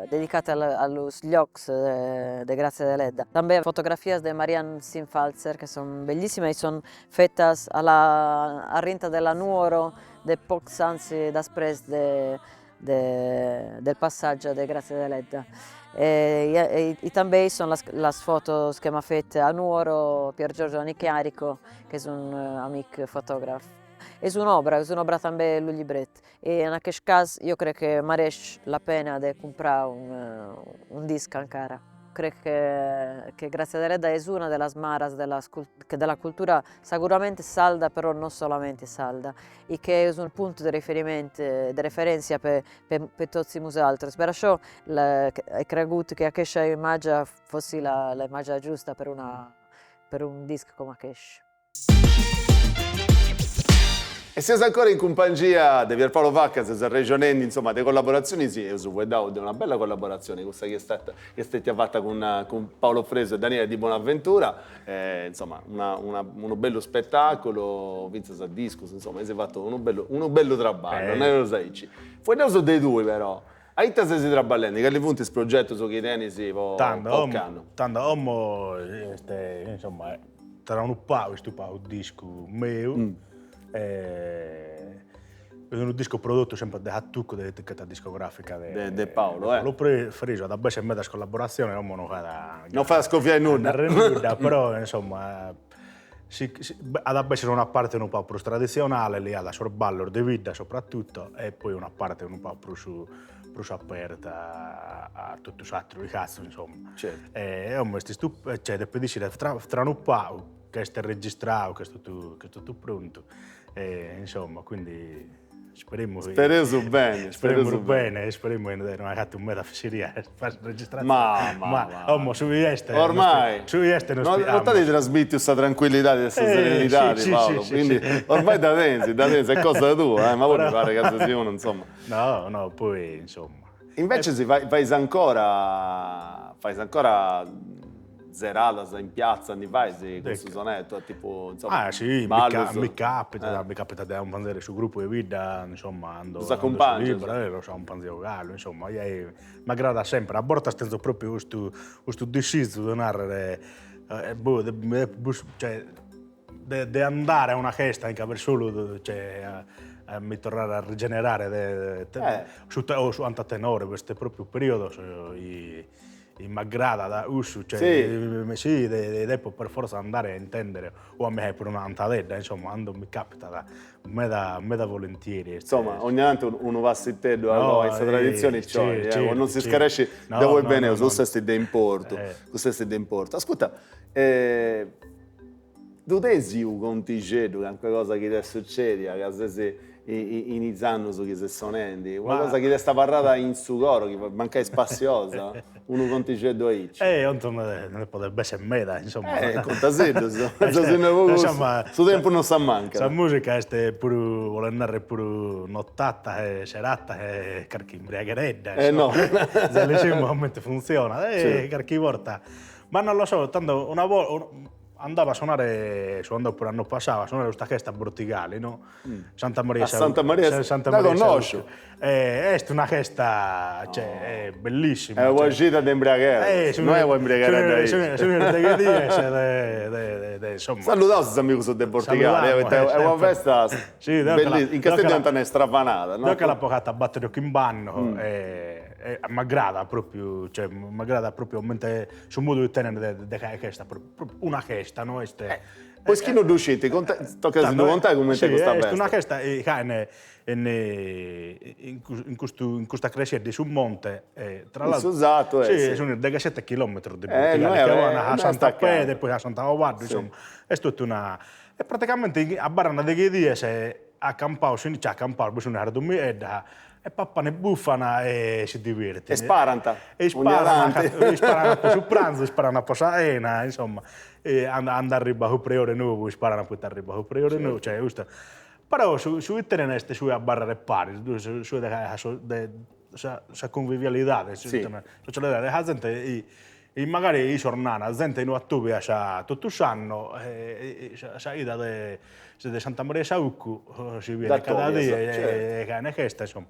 dedicatu a los llocs de Grazia Deledda. Tambè fotografias de Marianne Sinn-Falzer che son bellissimas e son fetas a la arrinta de la Nuoro de pocs ans després de del passatge de Grazia Deledda. E e tambè son las las fotos che m'a fet a Nuoro Pier Giorgio Annicchiarico ch'est un amic fotograf. Es un'obra, es un'obra tambè lo libret E in aquest cas jo crec que mereix la pena de comprar un un disc encara. Crec que que Grazia Deledda es una de las maras de las de la cultura segurament sarda però no solament sarda e que es un punt de riferiment de referéncia per per tots nosaltres. Per això he cregut que aquesta imatge fossi la imatge giusta per una per un disc com aquest. E seus ancora in cumpangia de Pierpaolo Vacca, seus arrexonendi insoma de collaboratzionis, eus fueddau de una bella collaboratzioni, cussa chi est stata chi est stetia fata cun cun Paolo Fresu e Daniele Di Bonaventura, insoma una una unu bellu spetaculu, fintzas a discus, insoma eis fatu unu bellu unu bellu traballu, nareus aici. Fueddaus de tui però, a ita ses traballendi, cali funt is progetus chi tenis po ocannu? Tando, como est insoma Tra unu pagu est unu discu meu, est unu discu prodottu sempre de Hatuku, de etichetta discografica de de Paolo, eh. Paolo Fresu, at a esser medas collaboratziones, como no fait No fait a scoviai nudda. Nudda, però insomma si at a esser una parte unu pagu prus traditzionale, liada a sos ballos de bidda soprattutto, e poi una parte unu pagu prus prus aperta a totu s'aturu chi fatzu, insomma. Certu. E como est istu, cioè depet essire tra tra unu pagu, ca est registrau, ca est totu, ca est totu prontu, e insomma, quindi speremus Spereus beni, speremus bene, speremus de no ai fatu meda fesserias po sa registrazioni. Ma, ma, ma. Como su chi est, Ormai, su chi est nos no t'at trasmittiu sa tranquillidadi e sa serenidadi Paolo, quindi ormai dda tenis, dda tenis, est cosa tua, eh, ma poi mi paret ca ses unu, insomma. No, no, poi insomma. Invece si fais ancora, fais ancora seradas in piazza, ndi fais cun su sonetto, tipu, insomma, Ah sì, ballus. mi capitat, mi capitat de acumpanzare su gruppu 'e bidda, insomma, ando Los acumpangias? Los acumpanzio galu, insomma, m'agradat sempre, a bortas tenzo propriu custu custu disizu de narrer, boh, de cioè de de andare a una festa in ca per solu cioè a mi torrare a rigenerare de su o su anta tenore, b'est propriu periodos chi m'agradat cussu, cioè si de depo per forza andare a intendere o a mi fai puru una cantadedda, insomma, cando mi capitat meda meda volentieri. Insomma, ogna tantu unu passiteddu a goa in sa traditzioni nci 'olit, po non si scaresci de oi beneus, cussu est de importu, cussu est de importu. Ascurta Ddu tenis unu contixeddu, calincuna cosa chi t'est sucèdia, ca ses in is annus chi ses sonendi, una cosa chi t'est abarrada in su coro, chi mancai spassiosa, unu contixeddu aici. Eh, contu nde podet bessere meda, insomma. Eh, contasiddu, insomma, su tempus non s'ammancat. Sa musica est puru, bolet narrer puru notata e serata e carchi imbriagheredda, insomma. Eh no. Già l'iscimus comente funtzionat, e carchi borta, ma non lo so, tando una borta Andavo a sonare, so andau puru annu passau, a sonare custa festa a Bortigali, no? Santa Maria A Santa Maria, Santa dda Maria connosciu. Est una festa, cioè, bellissima. Est una cida de imbriagheras, no est una imbriagheredda aici. Sunt deghe dies de de insomma. Saludaus is amigus de Bortigali, poita est una festa bellissima, in Casteddu dd'ant a nai stravanada, no? Deo che l'apo fata battor o chimb'annos e m'agradat propriu, cioè m'agradat propriu comente su modu chi tenent de de fai festa, una festa no est Po is chi no ddu scint, tocat a si ddu contai cumenti est custa festa. Est una festa ca in in custu in custa cresiedda 'e su monte tra l'altro In su satu est. Si, sunt deghesete chilometros de Bortigali, che van a Santa Pede e poi a Santa Obaddu, insomma, est totu una e praticamente abarrant deghe dies acampaus, cioè acampaus, bi sunt is domigheddas. E papan e bufan e si divertin. E sparant. E isparant, isparant po su pranzu, isparant po sa 'ena, insomma, e cando arribat su priore nou, isparant poita arribat su priore nou, cioè custu. Però su su chi tenen est su 'e abarrare paris, su de de sa sa convivialidade, socialidade de sa zente E magari issos nana, zente no atobias totu s'annu, sa 'idda de de Santa Maria 'e Sauccu si biet cada die e ca est festa insomma.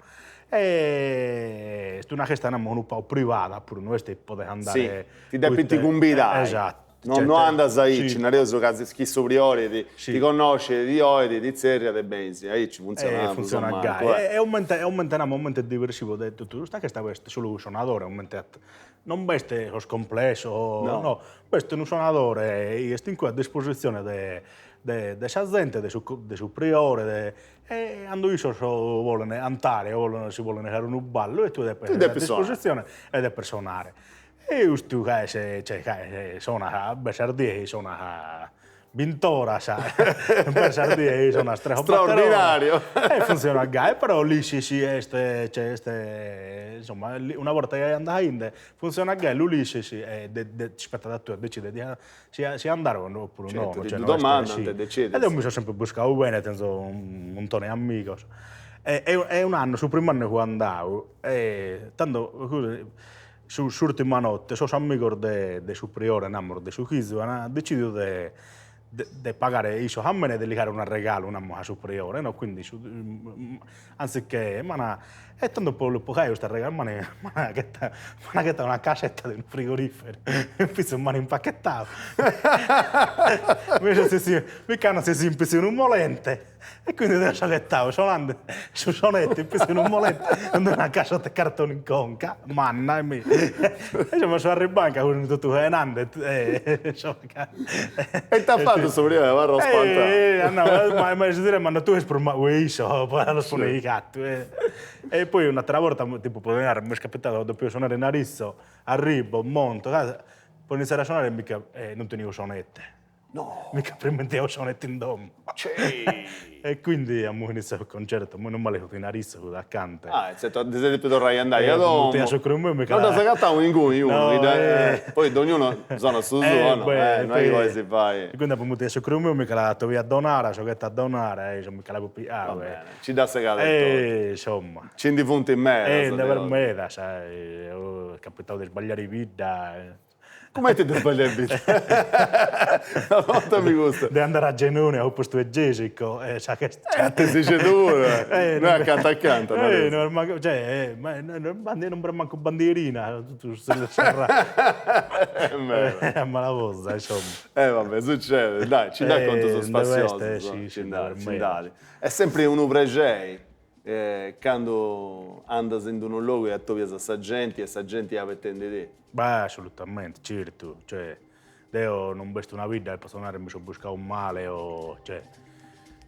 E est una festa namus unu pagu privada puru, no est chi podes andare Si, ti depint cumbidai. Esatto. No no andas aici, nareus ca chi su priori ti ti connoscit, ti 'olit, ti zerriat e benis, aici funtzionat prus o mancu. Funtzionat gai. E comente comente namus comente diversivu de totu custa festa est solu su sonadore, comente at Non b'est sos complessos, no, b'est unu sonadore chi est incue a dispositzione de de sa zente, de su de su priore, de e cando issos bolent cantare o bolent si bolent fagher unu ballu e tue depes esser a dispositzione e depes sonare. E custu ca est, cioè ca sonat, b'est sas dies chi sonat bint'oras, b'est sas dies chi sonas tres o bator oras. Straordinariu! E funtzionat gai, però l'ischis est, cioè est, insomma, una borta chi andas ainde, funtzionat gai, lu l'ischis e spettat a tue a decidere si si andare oppuru no. Certu, ti ddu domandant e decidis. E deo mi so sempre buscadu bene, tenzo unu muntone 'e amigos. E e un'annu, su primu annu chi fui andau, tando S'ùrtima note sos amigos de su priore, namus, de su fizu, an detzidiu de de pagare issos a mene e de li dare un'arregalu, namus, a su priore, no, quindi su anziché m'an e tando po lu pagare custu arregalu m'an m'an ghetadu m'an ghetadu una cascetta de unu frigoriferu in pitzu m'an impacchettadu mi so setziu mi ch'an setziu in pitzu 'e unu molente E quindi deo so ghetadu sonande su sonetto in pitzu 'e unu molente cun d'una casciotta 'e cartone in conca, manna e mi insomma so arribbadu ca funt totu chenande e insomma ca E ita at fatu su priore, abarrau spantau. At nau, ma ma si dirait ma tue ses prus macu 'e issu po los ponner icatu e poi un'atera borta tipu po narrer m'est capitadu deppio sonare in Aritzo, arribo, monto, po iniziare a sonare mica non tenio sonette No! Mi ch'apo ismentigau su sonetto in domo. E quindi amus iniziau su concertu, meno male fut in Aritzo, fut acante. Ah, e certu, ses depiu torrai a andai a domo. Mutia su cru meu, mi Non dd'as agatau inguni unu, chi dda poi dognunu sonat su suo, no? No est chi poi si fait. E quindi apo mutiu su cru meu, mi che l'at a donare, so ghetau a donare, e insomma mi che l'apo pigau. Va bene, nci dd'as segada etotu. E insomma. Nci ndi funt medas. E nde b'est medas, est capitau de sbagliare bidda Cumenti de sbagliai bidda? Contami custa. De andare a Genoni a su postu 'e Gesico e sa E atesixeddu puru, no est acanta acanta, nareus. No est mancu, cioè, non b'est mancu bandierina, totu serrau. Est meda. A mala boza, insomma. E va bè, sucedit, dai, nci nd'at contus spassiosus, nci nd'at, nci nd'at. Est sempri unu prexeri Candu andas in unu logu e atobias a sa genti e sa genti abetendi-ti. Beh, assolutamente, certu, cioè, deo non b'est una bidda chi potzo narrer mi so buscadu male o, cioè,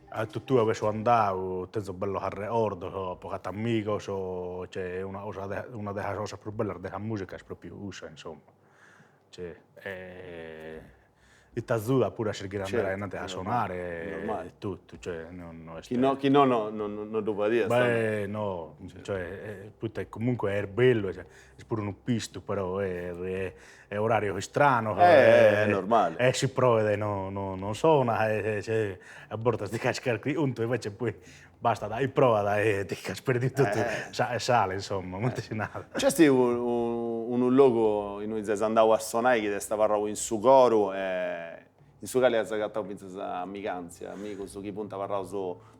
a totue ue so andadu tenzo bellos arregordos, apo fatu amigos, cioè, una cosa de una de sas cosas prus bellas de sa musica est propriu cussa, insomma, cioè E t'azudat puru a sighire a andare a innanti a sonare e totu, cioè no est. Chi no chi no no ddu fadiast. Beh no, cioè poita comunque est bellu, est puru unu pistu però est orarios istranos. Est normali. E si proet no non sonat e cioè a bortas ti caes carchi contu e invece poi bastat chi proat e ti ch'as perdiu totu sa sale insomma, cumenti si narat. Nc'est unu logu innui ses andau a sonai chi t'est abarrau in su coru e in su cali as agatau fintzas amigantzia, amigus chi funt abarraus,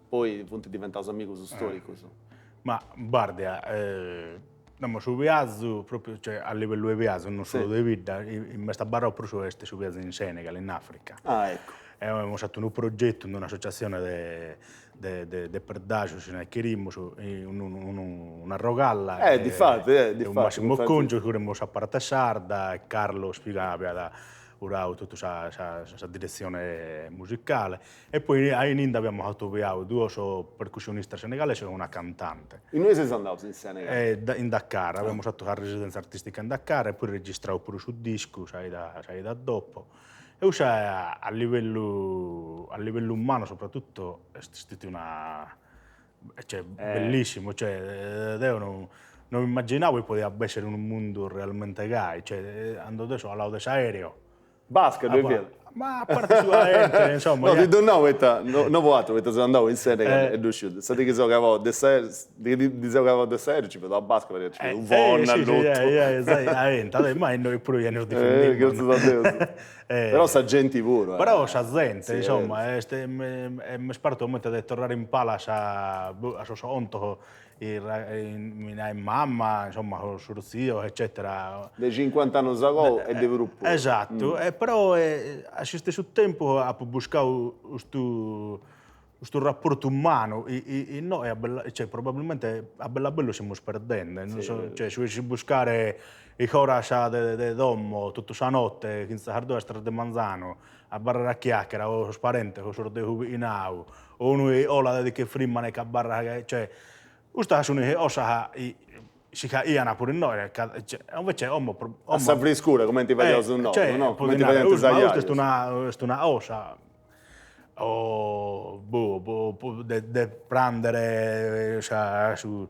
poi funt diventaus amigus storicus? Ma guarda, namus su viazu propriu, cioè a livellu 'e viazu, non solu de bidda, chi m'est abarrau prus est su viazu in Senegal, in Africa. Ah eccu. E amus fatu unu progetu in un'associatzione de de de perdajos si nai cherimus, un'arrogalla. Eh difati, eh difati. Massimo Congiu curemus sa parte sarda e Carlo Spiga abiat curau totu sa sa diretzione musicale e poi a ininde abiamus atobiau duos percussionistas senegalesos e una cantante. Innui seis andaus in Senegal? In Dakar, abiamus fatu sa residenza artistica in Dakar e poi registrau puru su discu sa 'ida sa 'ida dopo E cussa a livellu a livellu umanu soprattutto est stetia una. Cioè, bellissimu, cioè, deu non non m'immaginavo chi podiat bessere unu mundu realmente gai, cioè, ando deu so 'olau de s'aereo. Basca ddoi fiat. Ma a parte su caente, insomma. No, ti ddu nau poita, no po aturu, poita seu andau in Senegal e ddu sciu. Sa dì chi seu cabau de s'aereo, ndi seu cabau de s'aereo nci fiat una basca, pariat nci fiat unu fornu allutu. Caente, ma innoi puru gei nos difendimus. Gràtzias a Deus. Però sa genti puru. Però sa zente, insomma, est, m'est partu comente de torrare in palas a sos contos mi nait mamma, insomma, sos tzios eccetera. De cincuant'annus a goa e de prus puru. Esattu, e però a s'istessu tempus apu buscau custu custu rapportu umanu innoi a bella, cioè probabilmente a bellu a bellu semus perdende, non so, cioè su 'e si buscare in foras de de domo totu sa notte finzas a sas duas tres de manzanu, abarrare a chiacchiera cun sos parentes, cun sos de su bighinau, o unu chi 'olat e ti che frimman e ch'abarrat, cioè custas sun cosas chi si faian puru innoi, ca cioè invece como A sa friscura, cumenti fadiaus nosu, no? Cumenti fadiant is ajajus. Ma custa est una est una cosa o boh boh de de prandere sa su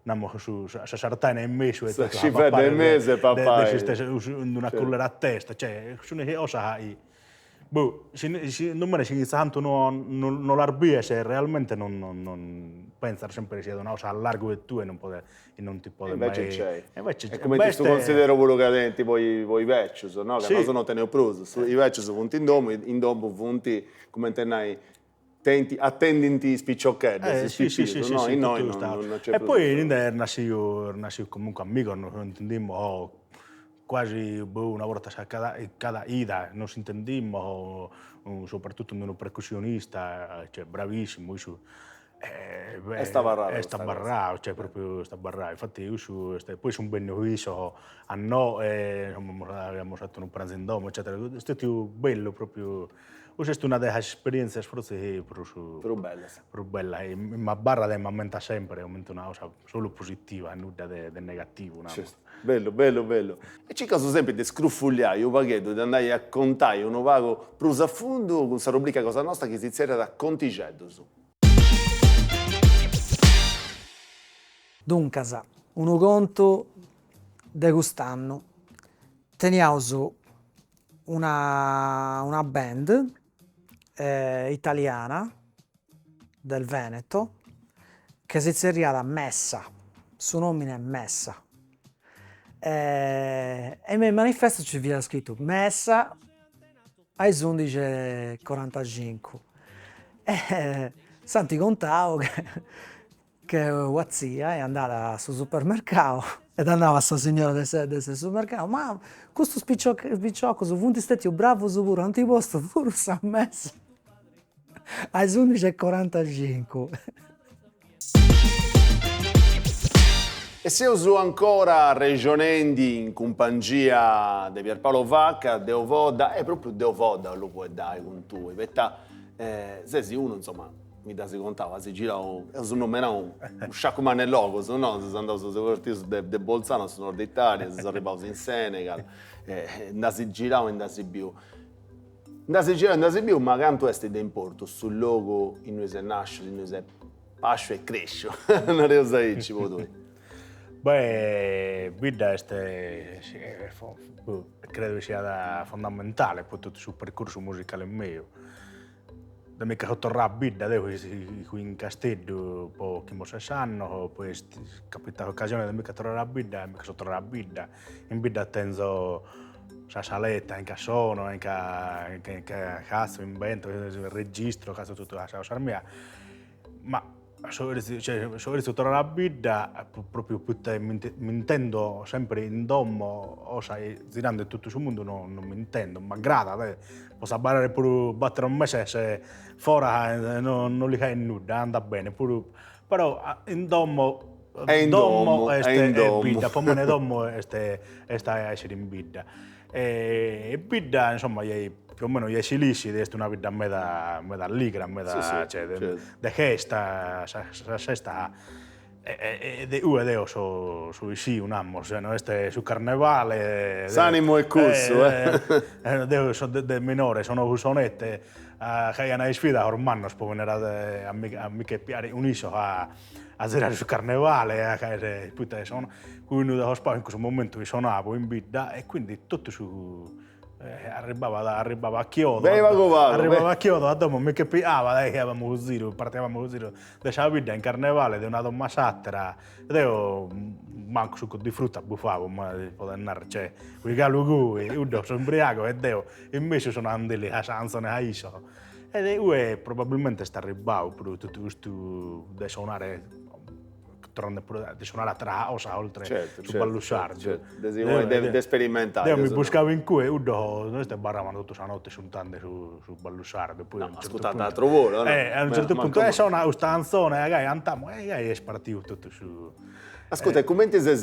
namus su sa sartena in mesu e totu a papai in mesu e papai in una cullera a testa, cioè sun cosas chi boh segundu mene si tantu no no las bies realmente non non pentzas sempre chi siat una cosa a largu de tue e non podet e non ti podet mai Invece nc'est. E invece Est cumenti su consideru puru ca tenint po is becius, no, ca nosu non teneus prus, is becius funt in domu, in domu funt, cumenti nai, tenint, atendint is piciocheddos, is pipius, no, innoi non nc'est prus. E poi inde est nasciu, est nasciu comunque amigos, nos intendimus quasi, boh, una borta cada cada chida nos intendimus, soprattutto cun unu percussionista, cioè bravissimu, issu Est abarrau. Est abarrau, cioè propriu est abarrau, infati cussu est, poi sun bennius issos a no e insoma amus fatu unu pranzu in domo eccetera, est stetiu bellu propriu, cussa est una de sas esperientzias fortzis prus Prus bellas. Prus bellas, e m'abarrat e m'ammentat sempre comente una cosa solu positiva, nudda de negativu, namus. Bellu, bellu, bellu. E circaus sempri de scrufugliai unu pagheddu, de andai a contai unu pagu prus a fundu cun sa rubrica cosa nosta chi si zerriat Contixeddus. Duncas, unu contu de cust'annu, teniaus una una band italiana del Veneto che si zerriat Messa, su nomini est Messa, e me is manifestus nci fiat scritu Messa a is undixi e corantacincu e s'ant contau che una tzia est andada a su supermercau e at nau a sa signora de se de su supermercau, ma custus piciocus funt stetius bravus puru, ant postu puru sa messa a is undixi e corantacincu. E seus ancora arrexonendi in cumpangia de Pierpaolo Vacca, de Ovodda, e propriu de Ovodda 'ollu fueddai cun tui, poita ses unu, insoma, mi dd'as contau, as girau, eus nomenau unu sciacu mannu 'e logus, no, seus andaus, seus partius de Bolzano a su nord Italia, seus arribaus in Senegal, nd'as girau e nd'as biu Nd'as girau e nd'as biu, ma cantu est de importu su logu innui ses nasciu, innui ses pasciu e cresciu, nareus aici po tui. Beh, bidda est, credo chi siat fondamentale po totu su percursu musicale meu. Deo mi che so torrau a bidda, deo fui in Casteddu po chimbe o ses annos, poi est capitau s'occasione de mi che torrare a bidda e mi che so torrau a bidda. In bidda tenzo sa saletta in ca sono, in ca in ca fatzo, imbento, registro, fatzo totu sas cosas mias, ma so cioè so cherfiu torrare a bidda propriu poita m'intendo sempre in domo, cosa chi zirande totu su mundu no non m'intendo, m'aggradat, potzo abarrare puru batteros meses fora no non li caet nudda, andat bene puru, però in domo E in domo est bidda, po mene domo est est a essere in bidda. E bidda insomma più o meno giai si l'ischit, est una bidda meda meda alligra, meda cioè de festa, sa festa. E de ue deo so so issiu, namos, no est su carnevale. S'animu est cussu eh. Deo so de minore sonavo su sonette, faghian isfida sos mannos pro bennere a mi a mi che piare cun issos a a zirare su carnevale a fagher poita sono fui unu de sos pagos in cussu momentu chi sonavo in bidda e quindi totu su Arribbabat arribbabat a chiodo, arribbabat a chiodo a domo mi che piabat e faghiamus su ziru, partiamus su ziru de sa bidda in carnevale de una domo a s'atera, deo mancu succu di frutta bufavo, ma si podet narrer, cioè fui galu goi, cuddos sun imbriagos e deo in mesu sonandeli sa canzone a issos. E de igue probabilmente est arribbadu puru totu custu de sonare torrende puru de sonare atera cosa oltre su ballu sardu. De si de sperimentai. Deo mi buscavo in cue, cuddos no est abarraban totu sa notte ascurtende su su ballu sardu, poi a unu certu puntu. Ascurtant puru, no? A unu certu puntu, e sona custa canzone, gai cantamus, e gai est partiu totu su. Ascurta, e cumenti ses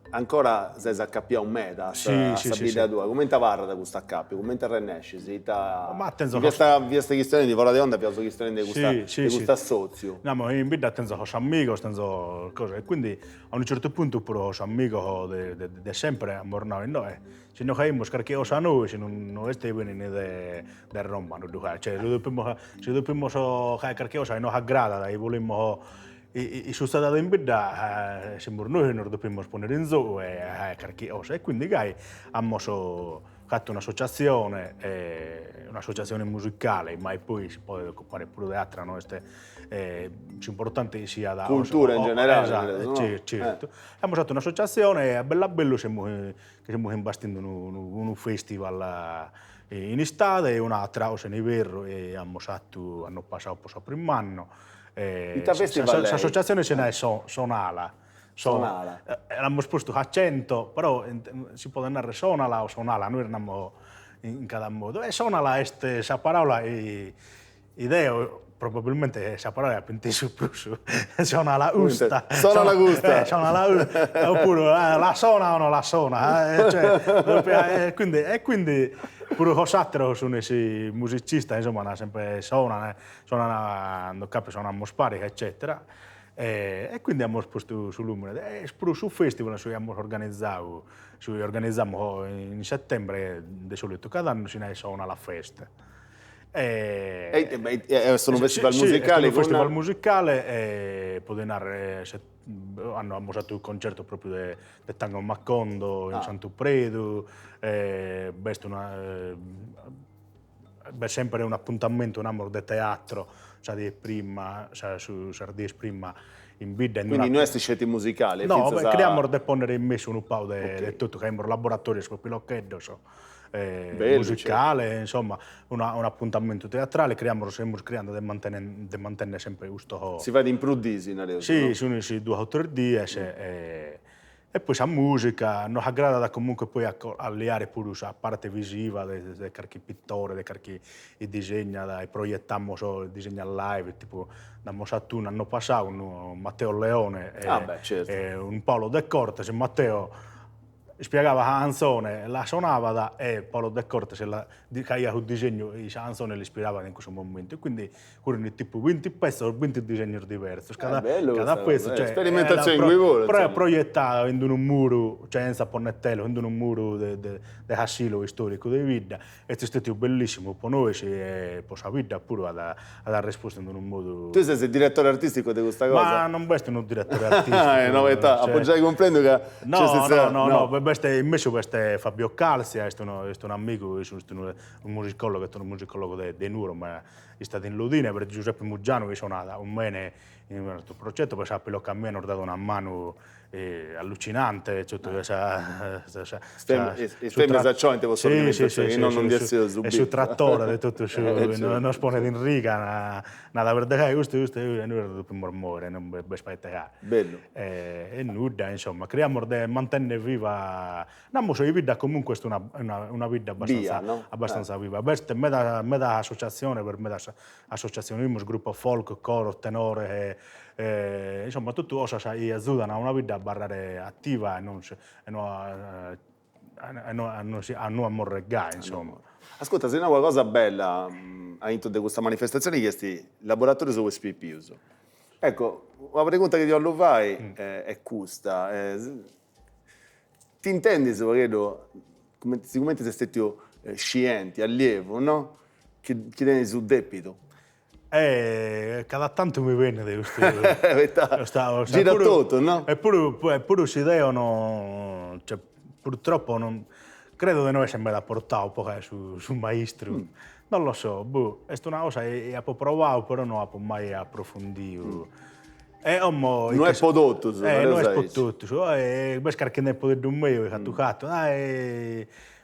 Ancora ses acapiau meda a sa bidda tua, cumenti abarrat custu acapiu, cumenti arrennescis, ita fiast chistionendi, fora de onda fiaus chistionendi de custu assotziu. Namo, in bidda tenzo sos amigos, tenzo cosa, e quindi a unu certu puntu puru sos amigos de de sempre amus nau, innoe si no faghimus carchi cosa nois no est chi benint de de Roma a ddu fai, cioè si depimus si depimus fai carchi cosa chi nos agradat, chi bolimus chi sutzedat in bidda semus nois chi nos depimus ponnere in zogu e fagher carchi cosa e quindi gai amus fatu un'associatzione, un'associatzione musicale, ma poi si podet ocupare puru de atera, no est s'importante chi siat Cultura in generale, no? Certu, amus fatu un'associatzione e a bellu a bellu semus che semus imbastende unu unu festival in istade e un'atera cosa in iberru e amus fatu annu passadu po su primu annu Ita festival est? S'associatzione si narat Sonala. Sonala. L'amus postu accento, però si podet narrer Sonala o Sonala, nois namus in cada modu. E Sonala est sa paraula chi deo probabilmente sa paraula chi apo intesu prus, sona la 'usta. Sona la gusta. Sona la 'usta, oppuru la sona o no la sona, cioè, quindi e quindi puru sos ateros sun musicistas, insomma, sempre sonan Sonan cando capitat sonamus paris eccetera e quindi amus postu su lumene e puru su festival su chi amus organizadu su chi organizamus in settembre de solitu cada annu si narat Sona la festa. E est unu festival musicale? Est unu festival musicale e podet narrer ocannu amus fatu unu concertu propriu de Tango Macondo in Santu Predu e b'est una B'est sempre un'apuntamentu, namus, de teatro sa die prima, sas dies prima in bidda. Quindi no est sceti musicale, est fintzas. No, cheriamus de ponnere in mesu unu pagu de totu, ca aimus laboratorios po pilocheddos, musicale, insomma, un'apuntamentu teatrale, cheriamus, semus cheriende de mantenner de mantenner sempre custos. Si fait in prus dies, nareus, no? Si, sunt duas o tres dies e E poi sa musica, nos agradat comunque poi a alliare puru sa parte visiva de de carchi pittore, de carchi chi disegnat e proiettamus disegnat live, tipu nd'amus fatu unu annu passadu cun Matteo Leone e cun Paolo De Cortes, Matteo ispiegabat sa canzone, la sonabat e Paolo De Cortes la faghiat su disegnu chi sa canzone l'ispirabat in cussu momentu e quindi Currint tipu binti petzos, binti disegnos diversos, cada cada petzu, cioè Sperimentazione in cui puru, insomma. Proiettadu in d'unu muru, cioè senza ponner telo, in d'unu muru de de de asilo istoricu de bidda, est istetiu bellissimu po nois e po sa bidda puru at at arrespustu in d'unu modu. Tui ses diretore artisticu de custa cosa? Ma non b'est unu diretore artisticu. No, poita apu giai cumprendiu ca No, no, no, no, b'est in mesu b'est Fabio Calzia, est unu est un'amigu, issu est unu musicologu, est unu musicologu de de Nuoro ma Istat in Lodine, b'est Giuseppe Muggianu chi sonat cun mene in custu progetu, poi sa piloca mia nos dat una manu allucinante, totu sa Is feminas acioint po s'organizatzioni, chi no non ndi esseus su Est su trattore de totu su, nos ponet in riga, narat b'est gai custu custu e nois nos depimus moere, non b'est pa ite fai. Bellu. E nudda, insomma, cheriamus de mantenner viva Namus chi bidda comunque est una una bidda abbastanza abbastanza viva. B'est meda meda associazione, b'est medas associazionismos, grupos folk, coros, tenores, insomma totu cosas chi azudan a una bidda a abarrare attiva e non e no a a no a no a no a morrer gai insomma. Ascurta, as nau una cosa bella aintru de custa manifestazioni chi est laboratorios po is pipius. Ecco, una pregunta chi ti 'ollu fai est custa, ti intendis u' pagheddu, sigumenti ses stetiu scienti, allievu, no, chi tenis u' depidu? Cada tantu mi benit custu Poita gira totu, no? E puru e puru si deo no, cioè purtroppo non, credo de no esser meda portau po fai su su maistru, non lo so, boh, est una cosa chi apo provau però no apo mai aprofundiu. E como No est po totus, no est po totus, b'est carchi nepodeddu meu chi fatu fatu,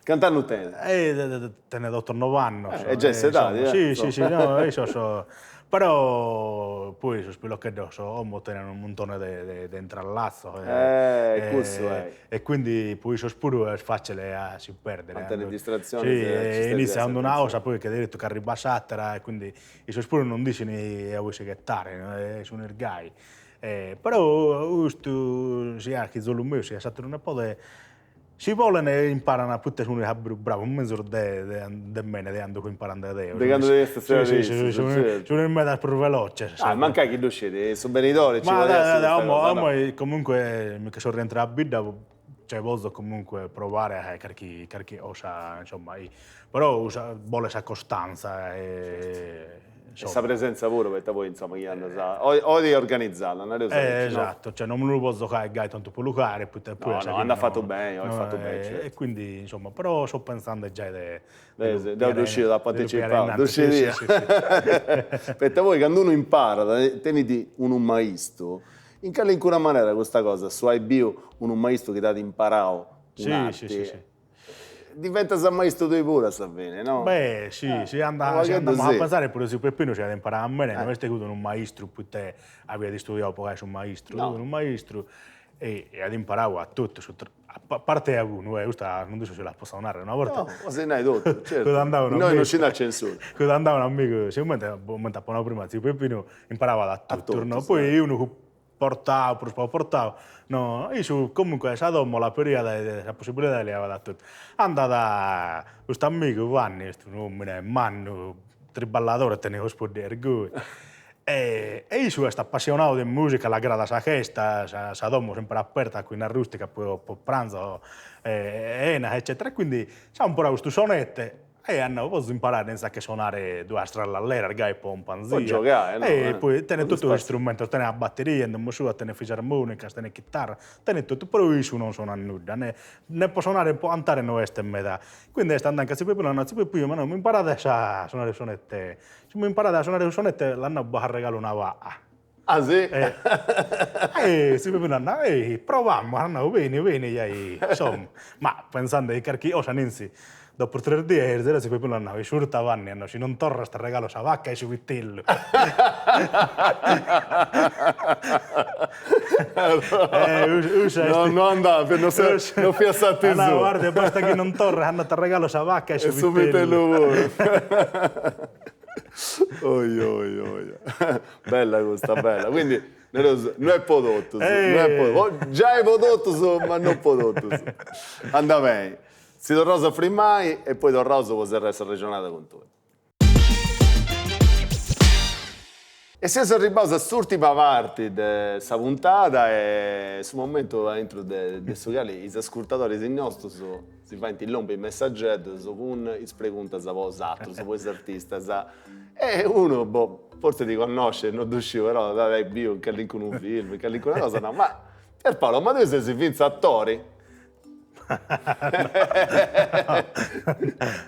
Cant'annu tenet? Tenet oto nov'annos. E già est s'edadi, eh. Si, si, si, no, issos, però poi sos pilocheddos como tenen unu muntone de de intrallatzos e cussu est. E quindi po issos puru est facile a si perdere. A tenni distratzionis Si, inizian cun d'una cosa poi che deretu ch'arribat s'atera e quindi issos puru non nd'ischin a ue si ghettare, sun gai. Però custu siat chizolu meu siat s'ateru nepode Si bolen imparan poita sun abberu bravos, menzus de de mene de cando fui imparande deo. De cando deviast essere Si si si sun medas prus veloces. Ah mancai chi ddu scit, su benidori ci podit essi custa cosa, no? Ma comunque mi che so rientrau a bidda, cioè bozo comunque provare a fai carchi carchi cosa, insomma, però bolet sa costanza e E sa presenza puru, poita poi insoma chi andas a 'olit organizada, nareus aici, no? Esatto, cioè non mi lu potzo fai gai tantu po lu fai, poita poi No, no, andat fatu beni, 'olit fatu beni, certu. E quindi insomma, però so pentzande giai de Deu ddu sciu, t'apu anticipau, ddu scidia. Poita poi candu unu imparat, tenit unu maistu, in calincuna manera custa cosa, su ai biu unu maistu chi t'at imparau un'arti, Diventas maistu tui puru a sa fini, no? Beh, si, si anda, si andamus a pensare puru tziu Peppinu si at imparau a mene, no est chi fut unu maistru poita aviat istudiau po fai su maistru, fut unu maistru e at imparau a totus, a parte a unu, eh, custa non ddu sciu si la potzu narrer, una borta No, pois nai totu, certu, innoi non nci nd'at censura. Fut andau un'amigu, sigomente, comente apo nau prima, tziu Peppinu imparavat a totus, no, poi unu portau, prus pagu portau, no, issu comunque sa domo l'aperiat e sa possibilidade li daiat a totu. Andat custu amigu Vanni, est un'omine mannu, triballadore, tenet sos poddighes goi, e issu est apassionadu de musica, l'agradat sa festa, sa domo sempre aperta, coghina rustica po pranzo e 'ena eccetera, e quindi s'at comporadu custu sonete E at nau, potzu imparare finzas a che sonare duas trallalleras gai po cumpanzia. Po giogai, no? E poi tenet totu is istrumentos, tenet a batteria in domo sua, tenet fisarmonicas, tenet chitarra, tenet totu, però issu non sonat nudda, ne ne po sonare ne po cantare no est meda. Quindi est andau a tziu Pepinu, at nau, tziu Pepinu, ma no, m'imparades a sonare su sonete, si m'imparades a sonare su sonete, l'at nau, bos arregalo una paga. Ah si? E tziu Pepinu at nau, ehi, provamus, at nau, beni, beni, giai, insomma, ma pentzande chi carchi cosa ninzi, dopo tres dies, tziu Pepinu at nau, iscurta Vanni, at nau, si non torras t'arregalo sa vacca e su vitellu. No, no andat, no fiat s'arti sua. At nau, guarda, basta chi non torras, at nau, t'arregalo sa vacca e su vitellu. E su vitellu puru. Oi oi oi. Bella custa, bella. Quindi nareus, no est po totus, no est po giai po totus, ma non po totus. Andat beni. Si torraus a frimai e poi torraus po serrai s'arrexonada cun tui. E seus arribbaus a s'urtima parti de sa puntada e su momentu aintru de su cali is ascurtadoris nostus si faint lompi messaggeddus cun is preguntas po bosatrus, po is artistas. E unu, boh, fortzis ti connoscit, no ddu sciu, però t'at ai biu in calincunu film, in calincuna cosa, nau, ma Pierpaolo, ma tui ses fintzas atori?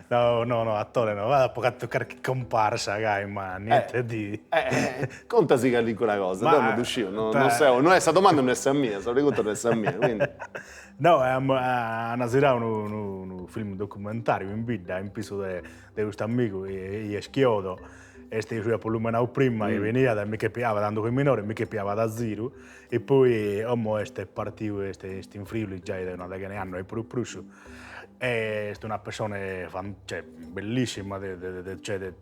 No, no, no, attore no, apo fatu carchi comparsa gai, ma niente di. Contasi calincuna cosa, deu no ddu sciu, no seu, no est, sa domanda no est sa mia, sa pregunta no est sa mia, quindi. No, an zirau unu unu film documentariu in bidda in pissu de de custu amigu chi est Chiodo, est su chi apo lumenau prima chi beniat e mi che piabat cando fui minore, mi che piabat a ziru E poi como est partiu, est est in Friuli giai de una deghena 'e annos e puru prus, e est una pessone cioè bellissima de de de cioè de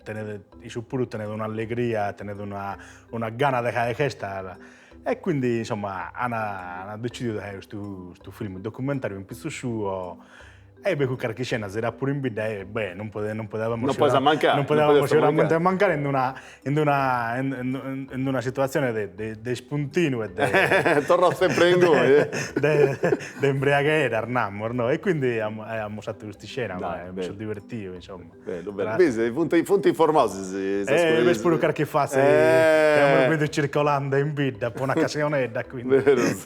tenet issu puru tenet un'allegria, tenet una una gana de fai festa e quindi insomma an an decidiu de fai custu custu film documentariu in pitzus suo. E beh, carchi scena zirà puru in bidda e beh, non pode non podevamo Non podes mancare. Non podevamo sicuramente mancare in una in una in una situazione de de de spuntinu e de Torraus sempre inguni de de imbriaghera, namus, no, e quindi amus fatu custa iscena, mi seu divertiu, insomma. Bellu, bellu. Bisi, funt, funt informaus is is E b'est puru carchi fatzu chi amus bidu circolande in bidda po una cassionedda, quindi. Berus.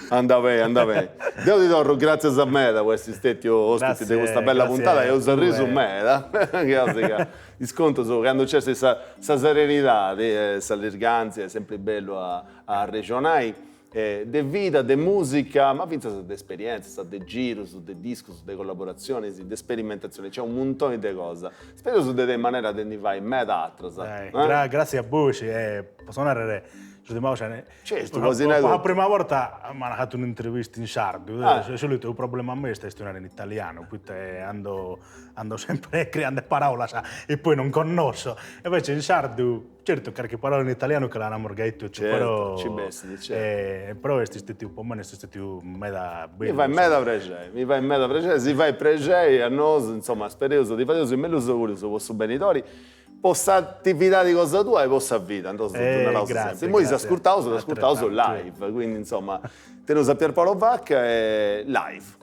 Anda beni, anda beni. Deu ti torru gratzias meda po essi stetiu ospiti de custa bella puntada, eus arrisu meda, gasi ca is contus, candu nc'est sa sa serenidadi e s'allirgantzia est sempri bellu a arrexonai de vida, de musica, ma fintzas de esperientzias, de girus, de discus, de collaboratzionis, de sperimentatzionis, nc'est unu muntoni de cosa. Spereus de tenni manera de ndi fai meda atras. Gratzias a bois e potzu narrer s'urtima cosa, Certu, po si nai po sa prima borta m'ant fatu un'intervista in sardu, de solitu su problema meu est a chistionare in italianu, poita ando ando sempre criande paraulas e poi non connosco, invece in sardu Certu, carchi parola in italianu che la naramus gai totu, però Certu, ci bessit, certu. Però est stetiu, po mene est stetiu meda bellu. Mi fait meda prexei, mi fait meda prexei, si fait prexei a nosu, insoma, spereus, ti fadeus is mellus augurius po su benidori, po s'atividadi cosa tua e po sa vida, nosu ddu naraus sempri. Immoi s'ascurtaus, t'ascurtaus live, quindi insoma, teneus a Pierpaolo Vacca e live.